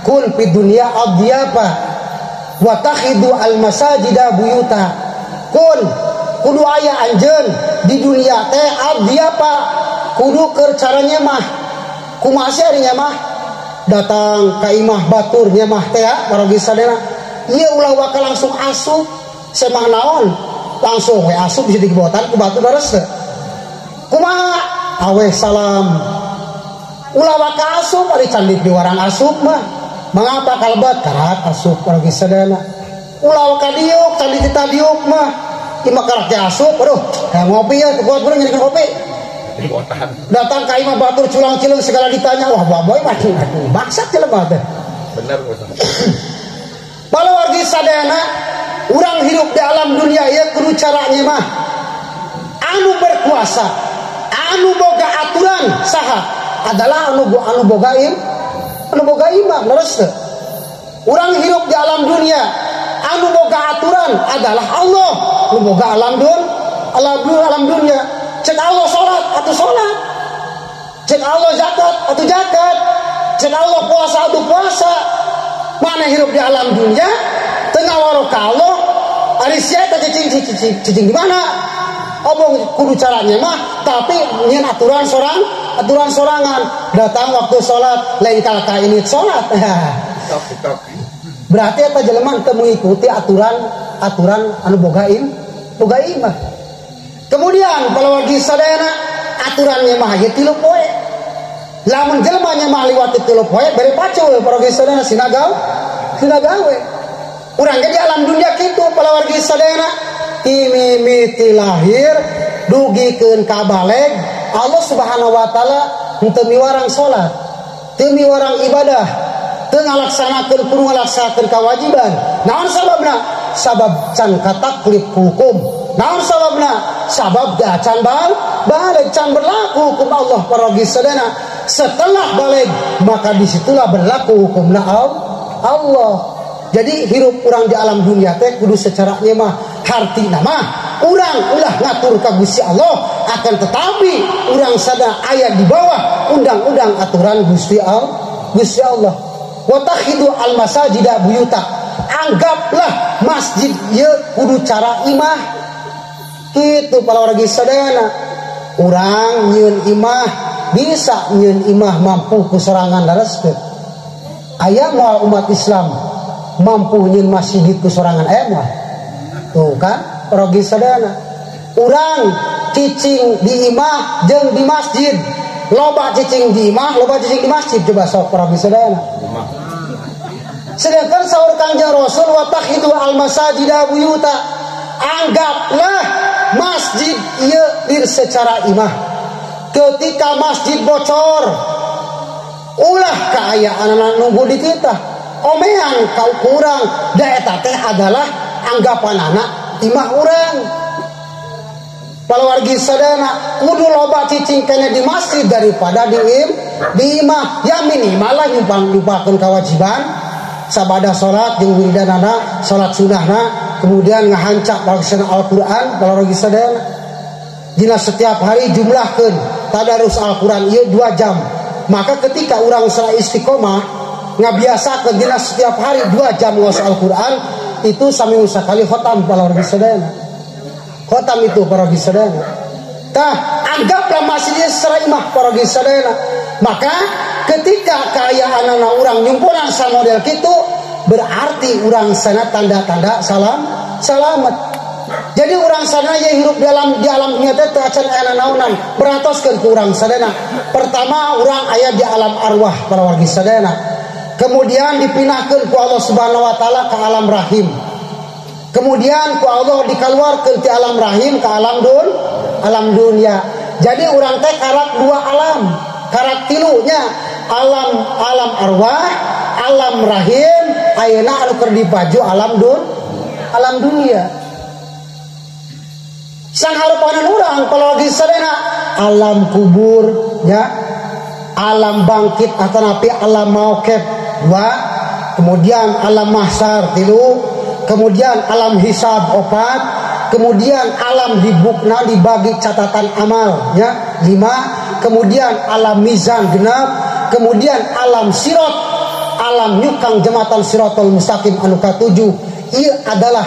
kun fid dunya adyafa wa takhidu al masajida buyuta. Kun kudu aya anjeun di dunia teh adyafa kudu keur cara nyemah. Kumaha sih ari nyemah? Datang ka imah batur nyemah teh palawargi sadayana. Ieu ulah waka langsung asup semah naon? Langsung we asup bisa dibotan ku batur leres teh. Kumaha? Aweh salam. Ulah waka asup ari candi di warang asup mah. Mangapa kalebet karat asup palawargi sadayana. Ulah waka diuk candi tita diuk mah. Imah karak teh asup aduh, hayang ngopi ya kuat beurang nyeri kopi. Datang ka imah batur culang-cileung segala ditanya, wah baboy mah aduh bangsat jelema teh. Bener Ustaz. Palawargi sadayana urang hirup di alam dunia ieu kudu caranya mah anu berkuasa, anu boga aturan saha adalah anu boga anu boga imah leres teu. Urang hirup di alam dunia anu boga aturan adalah Allah, anu boga alam dunia. Cek Allah salat atau salat, cek Allah zakat atau zakat, cek Allah puasa atau puasa. Mana hirup di alam dunia tengah warok Allah ari sia teh cicing di mana? Omong kudu caranya mah tapi nyeun aturan sorangan. Datang waktu salat lain kalaka ini salat. Berarti eta jelema teu mengikuti aturan anu boga imah. Kemudian palawargi sadayana aturannya mah ieu 3 poe. Lamun jelema nya mah liwat 3 poe bere pacul palawargi sadayana sinagawe. Urang ge di alam dunia kitu palawargi sadayana timimiti lahir dugikeun ka baleg Allah Subhanahu wa taala henteu miwarang salat, teu miwarang ibadah, teu ngalaksanakeun kudu ngalaksanakeun kewajiban. Naon sababna? Sabab can kataklif hukum. Naon sababna? Sabab da can baleg, can berlaku hukum Allah palawargi sadayana. Setelah baleg maka disitulah berlaku hukumna Allah. Jadi hirup urang di alam dunia teh kudu secara nyemah hartina mah urang ulah ngatur ka Gusti Allah, akan tetapi urang sada aya di bawah undang-undang aturan Gusti Allah. Wa takhidu al masajida buyuta. Anggaplah masjid ieu kudu cara imah. Kitu palawargi sadayana. Urang nyieun imah bisa nyieun imah mampu ku sorangan leres teu. Aya moal umat Islam mampu nyeun masjid ku sorangan aya moal. Tuh kan palawargi sadayana. Urang cicing di imah jeung di masjid. Loba cicing di imah, loba cicing di masjid coba sok palawargi sadayana. Sedangkan saur Kangjeng Rasul wa takhidu al masajida buyuta. Anggaplah masjid ieu lir secara imah. Ketika masjid bocor, ulah kaayaan nunggu di kita. Omean kau kurang, da eta teh adalah anggapan anak imah urang. Palawargi sadana kudu loba cicing kene di masjid daripada di imah. Ya minimal lah nyumpakeun kewajiban sabada salat jeung wiridanana, salat sunahna, kemudian ngahancap palaksana Al-Qur'an palawargi sadana. Dina setiap hari jumlahkeun tadarus Al-Qur'an ieu 2 jam. Maka ketika urang salah istiqomah ngabiasakeun dina setiap hari 2 jam ngaos Al-Qur'an itu saminggu sakali khotam palawargi sadana. Khotam itu para sadana. Tah anggaplah masjidnya secara imah para sadana. Maka ketika kaayaan anak urang nyumpunan sa model kitu berarti urang sana tanda-tanda salam selamat. Jadi urang sana ye hirup dalam di alam dunia teh teu acan aya naonan, beratoskeun ku urang sadana. Pertama urang aya di alam arwah para wargi sadana. Kemudian dipindahkeun ku Allah Subhanahu wa taala ke alam rahim. Kemudian ku Allah dikeluarkan di alam rahim ke alam dun, alam dunia. Jadi urang teh karak 2 alam, karak tilunya alam alam arwah, alam rahim, ayeuna anu keur dibaju alam dun, alam dunia. Sang harepanan urang kalau lagi sadena alam kubur ya, alam bangkit atau napi alam mauqif 2, kemudian alam mahsyar 3, kemudian alam hisab 4, kemudian alam dibukna dibagi catatan amal ya 5, kemudian alam mizan 6, kemudian alam sirat, alam nyukang jembatan siratal mustaqim anu ka-7. Ieu adalah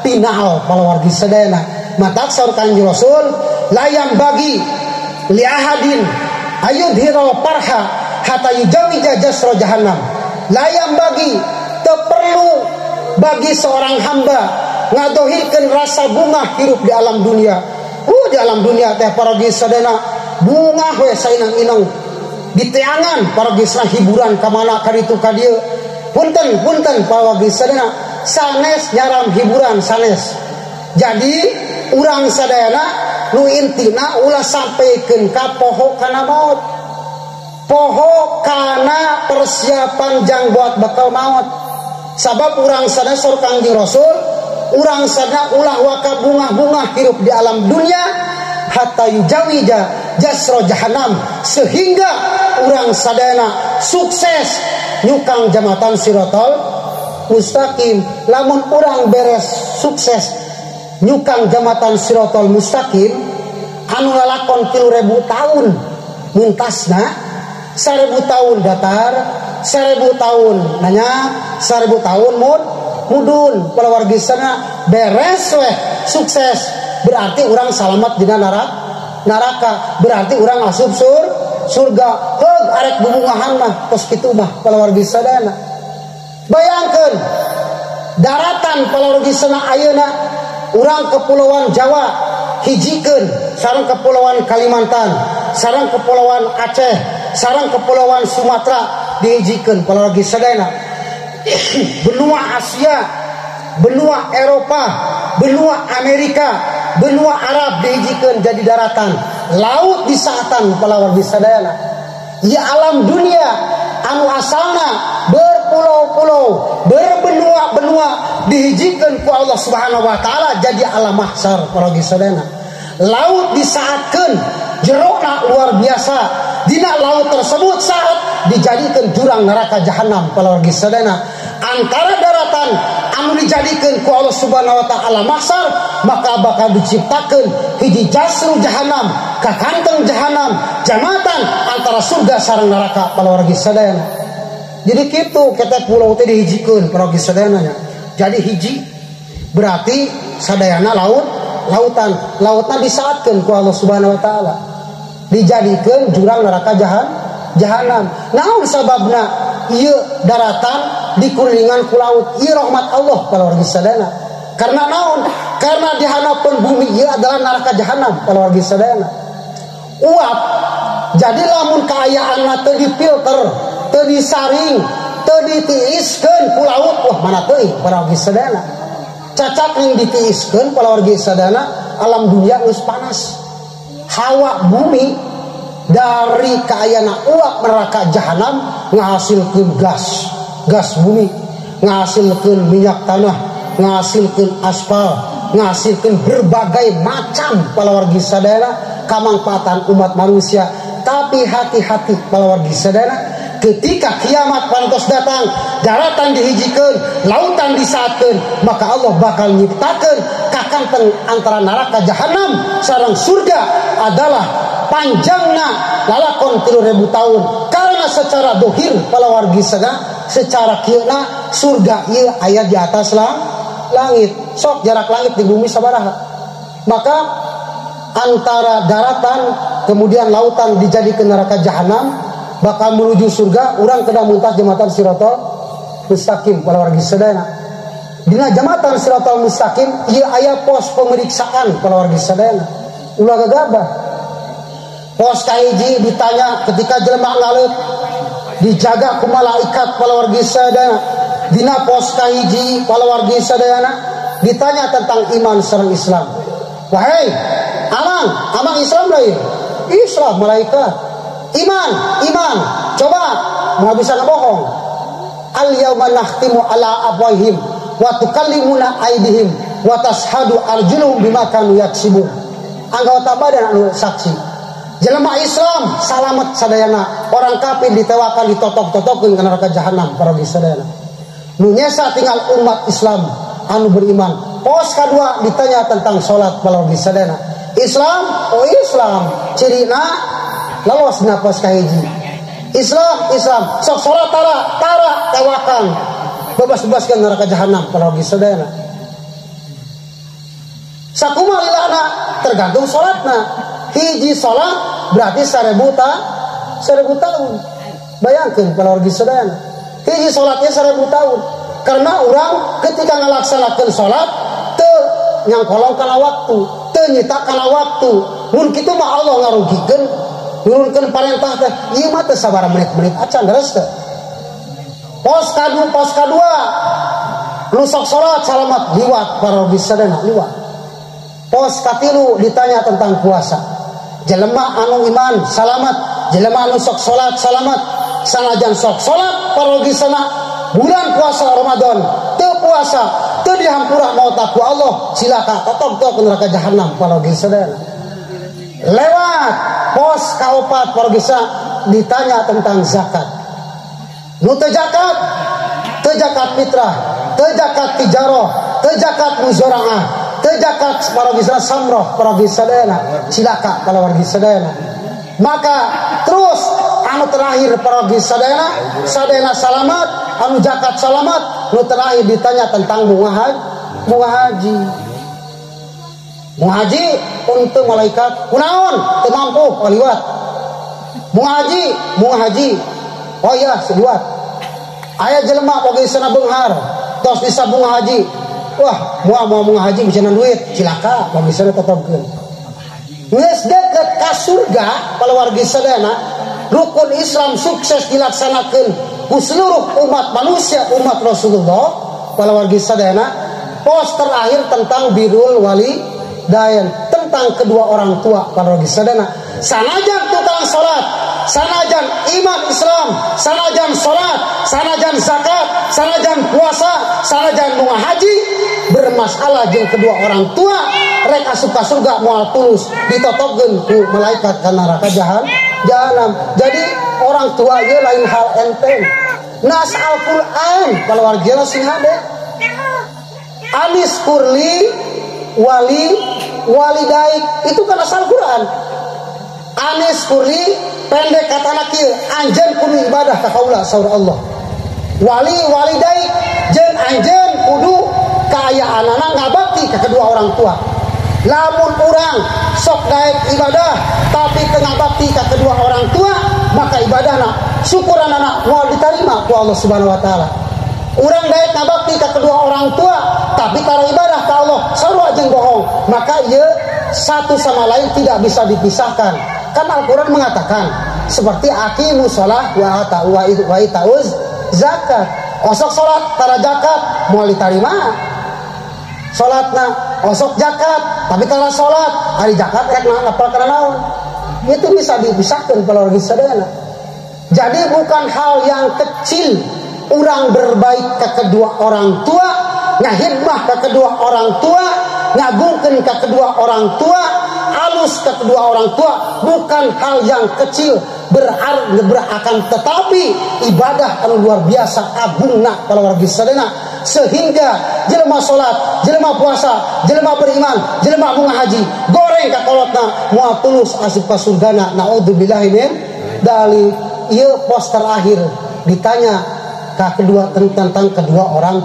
pinal palawargi sadayana. Matak saur Kanjeng Rasul layang bagi li ahadin ayudhiral parha hatta yujawija jasra jahannam. Layang bagi teu perlu bagi seorang hamba ngadohirkeun rasa bunga hirup di alam dunia. Di alam dunia teh paragi sadana bunga we sainang-inang di teangan paragi hiburan ka mana ka ditu ka dieu. Punten punten paragi sadana sanes nyaram hiburan sanes. Jadi urang sadayana nu intina ulah sampaikan ka poho kana maut, poho kana persiapan jang buat bekal maut. Sabab urang sadaya saur Kangjeng Rasul, urang sadaya ulah waka bunga-bunga hirup di alam dunia hatta yujawija jasra jahanam, sehingga urang sadayana sukses nyukang jambatan siratal mustaqim. Lamun urang beres sukses nyukang jambatan siratal mustaqim anu lalakon 3000 tahun muntasna, 1000 tahun datar, 1000 tahun nanya, 1000 tahun mudun palawargi sana beres weh sukses, berarti orang selamat dina neraka, berarti orang asup surga. Heug arek bubungahan mah tos kitu mah palawargi sadana. Bayangkeun daratan palawargi sana ayeuna urang kepulauan Jawa hijikeun sareng kepulauan Kalimantan, sareng kepulauan Aceh, sareng kepulauan Sumatera dihijikeun palawargi sadayana. Benua Asia, benua Eropa, benua Amerika, benua Arab dihijikeun jadi daratan. Laut disaatan palawargi sadayana. Ya alam dunia anu asalna berpulau-pulau, berbenua-benua dihijikeun ku Allah Subhanahu wa taala jadi alam mahsyar palawargi sadayana. Laut disaatkeun jerona luar biasa. Dina laut tersebut saat dijadikan jurang neraka jahanam palawargi sadayana. Antara daratan anu dijadikan ku Allah Subhanahu wa taala mahsyar, maka bakal diciptakan hiji jasru jahanam, kakanteng jahanam, jambatan antara surga sareng neraka palawargi sadayana. Jadi kitu kita pulau teh dihijikeun palawargi sadayana nya. Jadi hiji berarti sadayana laut, lautan, lautna disaatkeun ku Allah Subhanahu wa taala. Dijadikeun jurang neraka jahanam. Naon sababna ieu daratan dikulilingan ku laut? Ieu rahmat Allah palawargi sadayana. Karena naon? Karena di hanapeun bumi ieu adalah neraka jahanam palawargi sadayana. Uap. Jadi lamun kaayaanna teu difilter, teu disaring, teu ditiiskeun ku laut, wah mana teuing palawargi sadayana. Cacak ning ditiiskeun palawargi sadana alam dunia geus panas. Hawa bumi dari kaayana uap neraka jahanam ngahasilkeun gas, gas bumi, ngahasilkeun minyak tanah, ngahasilkeun aspal, ngahasilkeun berbagai macam palawargi sadana kamangfaatan umat manusia. Tapi hati-hati palawargi sadana, ketika kiamat pantos datang, daratan dihijikeun, lautan disaatkeun, maka Allah bakal nyiptakeun kakanteng antara neraka jahanam sareng surga adalah panjangna lalakon 3000 tahun. Karena secara dohir palawargi sadana, secara kieuna surga ieu aya di atas langit. Sok jarak langit di bumi sabaraha. Maka antara daratan kemudian lautan dijadikan neraka jahanam bakal menuju surga, urang kena muntas jembatan Siratal Mustaqim palawargi sadayana. Dina jembatan Siratal Mustaqim ieu aya pos pemeriksaan palawargi sadayana. Ulah gagabah. Pos kahiji ditanya ketika jelema ngaleut dijaga ku malaikat palawargi sadayana. Dina pos kahiji palawargi sadayana ditanya tentang iman sareng Islam. Wahai amang, amang Islam lain? Islam malaikat. Iman, iman. Coba mau bisa ngebohong. Al yauma nakhtimu ala afwahihim wa tukallimuna aydihim wa tashhadu arjuluhum bima kanu yaksibun. Anggota badan anu saksi. Jelema Islam salamet sadayana, orang kafir ditewakan ditotok-totokeun ka neraka jahanam parogi sadayana. Nu nyesa tinggal umat Islam anu beriman. Pos kedua ditanya tentang salat parogi sadayana. Islam, oh Islam, cirina lolos dina pos kahiji. Islam, Islam, sok salat tara, tara tewakan. Bebas-bebaskeun neraka jahanam parogi sadayana. Sakumaha lilana tergantung salatna. Hiji salat berarti 1000 tahun. Bayangkeun palawargi sadayana. Hiji salatnya 1000 tahun. Karena orang ketika ngalaksanakeun salat teu nyangkolong kana waktu, teu nyita kana waktu. Mun kitu mah Allah ngarugikeun, nurunkeun parentah teh, ieu mah teu sabaraha menit-menit acan deres teh. Pos kadu, pos kadua. Nu sok salat salamat liwat palawargi sadayana liwat. Pos katilu ditanya tentang puasa. Jelema anu iman salamat, jelema anu sok salat salamat, sanajan sok salat parogi sana bulan puasa Ramadan teu puasa teu dihampura maut ku Allah, cilaka totok-tok neraka jahanam parogi sadayana. Lewat pos kaopat parogi ditanya tentang zakat. Nu teu zakat, teu zakat fitrah, teu zakat tijaroh, teu zakat muzaraah, teu zakat parogi samroh parogi sadayana, cilaka palawargi sadayana. Maka terus anu terakhir parogi sadayana, sadayana salamat, anu zakat salamat, nu terakhir ditanya tentang bunga haji, bunga haji. Bunga haji untuk malaikat kunaon teu mampu kaliwat. Bunga haji, bunga haji. Oh iya, seliwat. Aya jelema oge sana beunghar, tos bisa bunga haji. Wah, moal bunga haji bisa duit, cilaka bagi sana tetepkeun. Geus deket ka surga palawargi sadayana, rukun Islam sukses dilaksanakeun ku seluruh umat manusia, umat Rasulullah palawargi sadayana. Pos terakhir tentang birrul walidain, tentang kedua orang tua palawargi sadayana. Sanajan tukang salat, sanajan iman Islam, sanajan salat, sanajan zakat, sanajan puasa, sanajan bunga haji, bermasalah jeung kedua orang tua, rek asup ka surga moal tulus, ditotokkeun ku malaikat ka neraka jahanam. Jadi orang tua ieu lain hal enteng. Nas Al-Qur'an palawargina sing hade. Anis kurli wali walidaik, itu kan asal Quran. Anis kurli pendek kata kieu, anjeun kudu ibadah ka kaula saur Allah. Wali walidaik jeung anjeun kudu kaayaanana ngabakti ka kedua orang tua. Lamun urang sok daek ibadah tapi teu ngabakti ka kedua orang tua, maka ibadahna syukuranana moal diterima ku Allah Subhanahu wa taala. Urang daek ngabakti ka kedua orang tua tapi tara ibadah ka Allah sarua jeung bohong, maka ieu satu sama lain tidak bisa dipisahkan. Kan Al-Quran mengatakan seperti aqimu sholah wa ata wa itauz zakat. Osok sholat tara zakat moal diterima. Salatna osok zakat tapi kalau salat ari zakat rek napal kana naon. Itu bisa dipisahkan kalau lagi sadayana. Jadi bukan hal yang kecil orang berbaik ke kedua orang tua, ngahidmah ke kedua orang tua, ngagungkeun ke kedua orang tua, alus ke kedua orang tua, bukan hal yang kecil. Akan tetapi ibadah anu luar biasa agungna kalau wargi sadayana, sehingga jelema salat, jelema puasa, jelema beriman, jelema bunga haji, goreng ka kolotna moal tulus asup ka surgana. Naudzubillahi min dzalik. Ieu pos terakhir ditanya ka kedua tentang kedua orang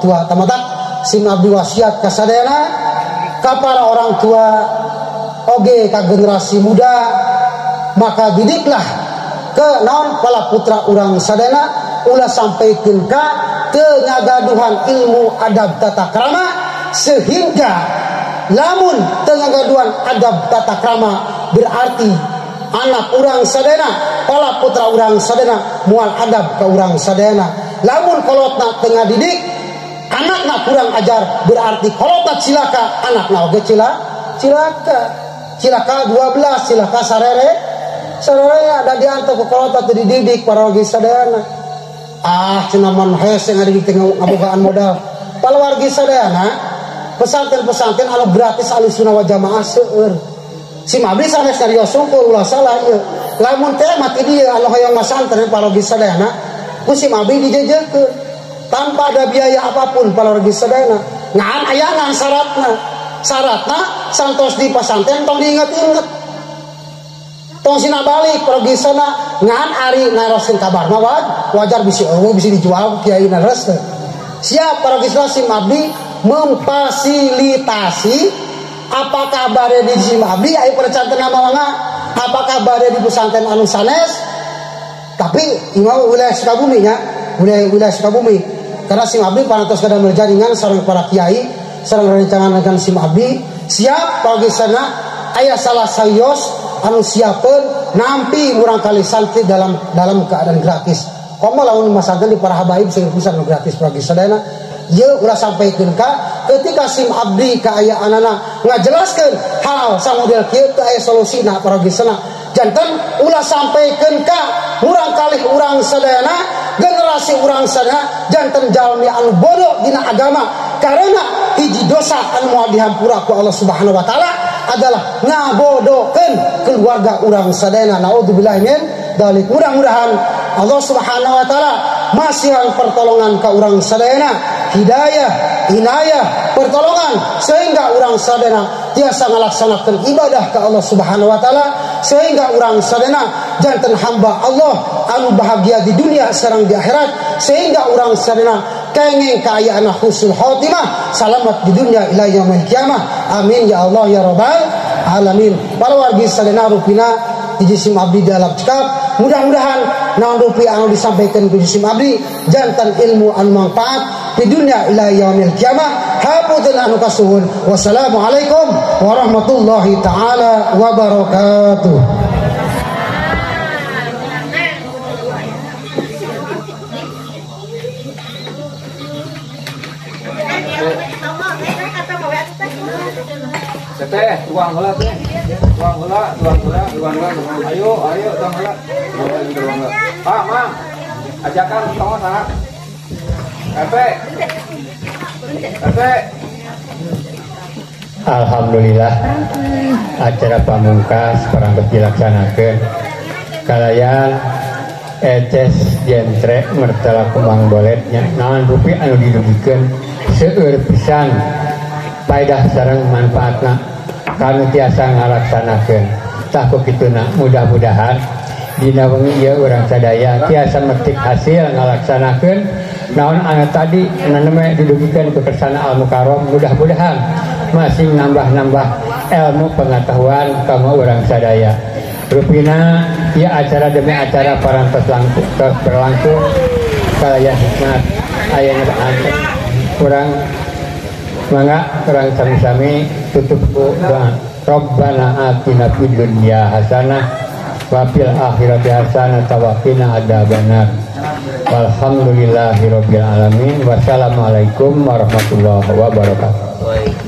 tua. Tamatak sim abdi wasiat ka sadayana, ka para orang tua oge ka generasi muda, maka didiklah ke naon pala putra urang sadayana ulah sampaikeun ka teu ngagaduhan ilmu adab tata krama, sehingga lamun teu ngagaduhan adab tata krama berarti anak urang sadayana, pala putra urang sadayana moal adab ka urang sadayana. Lamun kolotna teu ngadidik, anakna kurang ajar, berarti kolotna cilaka, anakna oge cilaka. Cilaka 12, cilaka sarere. Sarere ada dianto ku kolotna teu dididik para wargi sadayana. Ah cenah mun hese ngadidik teh ngabogaan modal. Para wargi sadayana, pesantren-pesantren anu gratis Ahlussunnah wal Jamaah seueur. Si mabli sanes nyarios sungkul ulah salah ieu. Lamun teh mati dieu anu hoyong masantren para wargi sadayana, ku si mabli dijejekeun tanpa ada biaya apapun para wargi sadayana. Ngan aya ngan syaratna. Syaratna santos di pesantren tong diinget-inget. Tong sina balik para wargi sadayana ngan ari naroskeun kabar mah wajar bisi eueuh bisi dijual kiai nares. Siap para wargi sadayana, sim abdi memfasilitasi apakah bade di sim abdi aya percanten nama mangga, apakah bade di pesantren anu sanes, tapi imam wilayah Sukabumi nya, wilayah Sukabumi, karena sim abdi parantos kada berjaringan sareng para kiai sareng rencangan dengan sim abdi siap bagi sana aya salah sayos anu siapeun nampi murang kali santri dalam keadaan gratis. Komo lamun masantren di para habaib sing pisan gratis bagi sadayana. Ieu ulah sampaikeun ka ketika sim abdi kaayaanana ngajelaskeun hal samodel kieu teu aya solusina para gisana. Janten ulah sampaikeun ka murang kalih urang sadayana, generasi urang sadayana janten jalmi anu bodoh dina agama, karena hiji dosa anu moal dihampura ku Allah Subhanahu wa taala adalah ngabodohkeun keluarga urang sadayana. Naudzubillahi min dzalik. Mudah-mudahan Allah Subhanahu wa taala masihan pertolongan ka urang sadayana, hidayah, inayah, pertolongan sehingga urang sadayana tiasa ngalaksanakeun ibadah ka Allah Subhanahu wa taala, sehingga urang sadayana janten hamba Allah anu bahagia di dunia sareng di akhirat, sehingga urang sadayana kenging kaayaan husnul khotimah, salamat di dunia ila yaumil kiamah. Amin ya Allah ya rabbal alamin. Para wargi sadayana rupina hiji sim abdi dalam cekap, mudah-mudahan naon rupi anu disampaikan ku sim abdi jantan ilmu anu manfaat di dunia ila yaumil kiamah. Hapunten anu kasuhun. Wassalamualaikum warahmatullahi taala wabarakatuh. Teh, tuang heula teh. Tuang heula, tuang heula, tuang heula. Ayo, ayo tuang heula. Tuang heula. Pak, Mang. Ajakan tong saha? RT. RT. Alhamdulillah acara pamungkas parantos dilaksanakeun kalayan eces jentre mertala kumbang boletnya naon rupi anu didugikeun seueur pisan paedah sareng manfaatna kanu tiasa ngalaksanakeun. Tah ku kituna mudah-mudahan dina wengi ieu urang sadaya tiasa metik hasil ngalaksanakeun naon anu tadi anu didugikeun ku kersana Al Mukarram, mudah-mudahan masih nambah-nambah ilmu pengetahuan kanggo urang sadaya. Rupina ieu acara demi acara parantos langkung tos berlangsung kalayan hikmat ayana urang mangga urang sami-sami tutup ku doa. Rabbana atina fid dunya hasanah Wa fil akhirati hasanah wa qina adzabannar. Walhamdulillahirabbil alamin. Wassalamualaikum warahmatullahi wabarakatuh.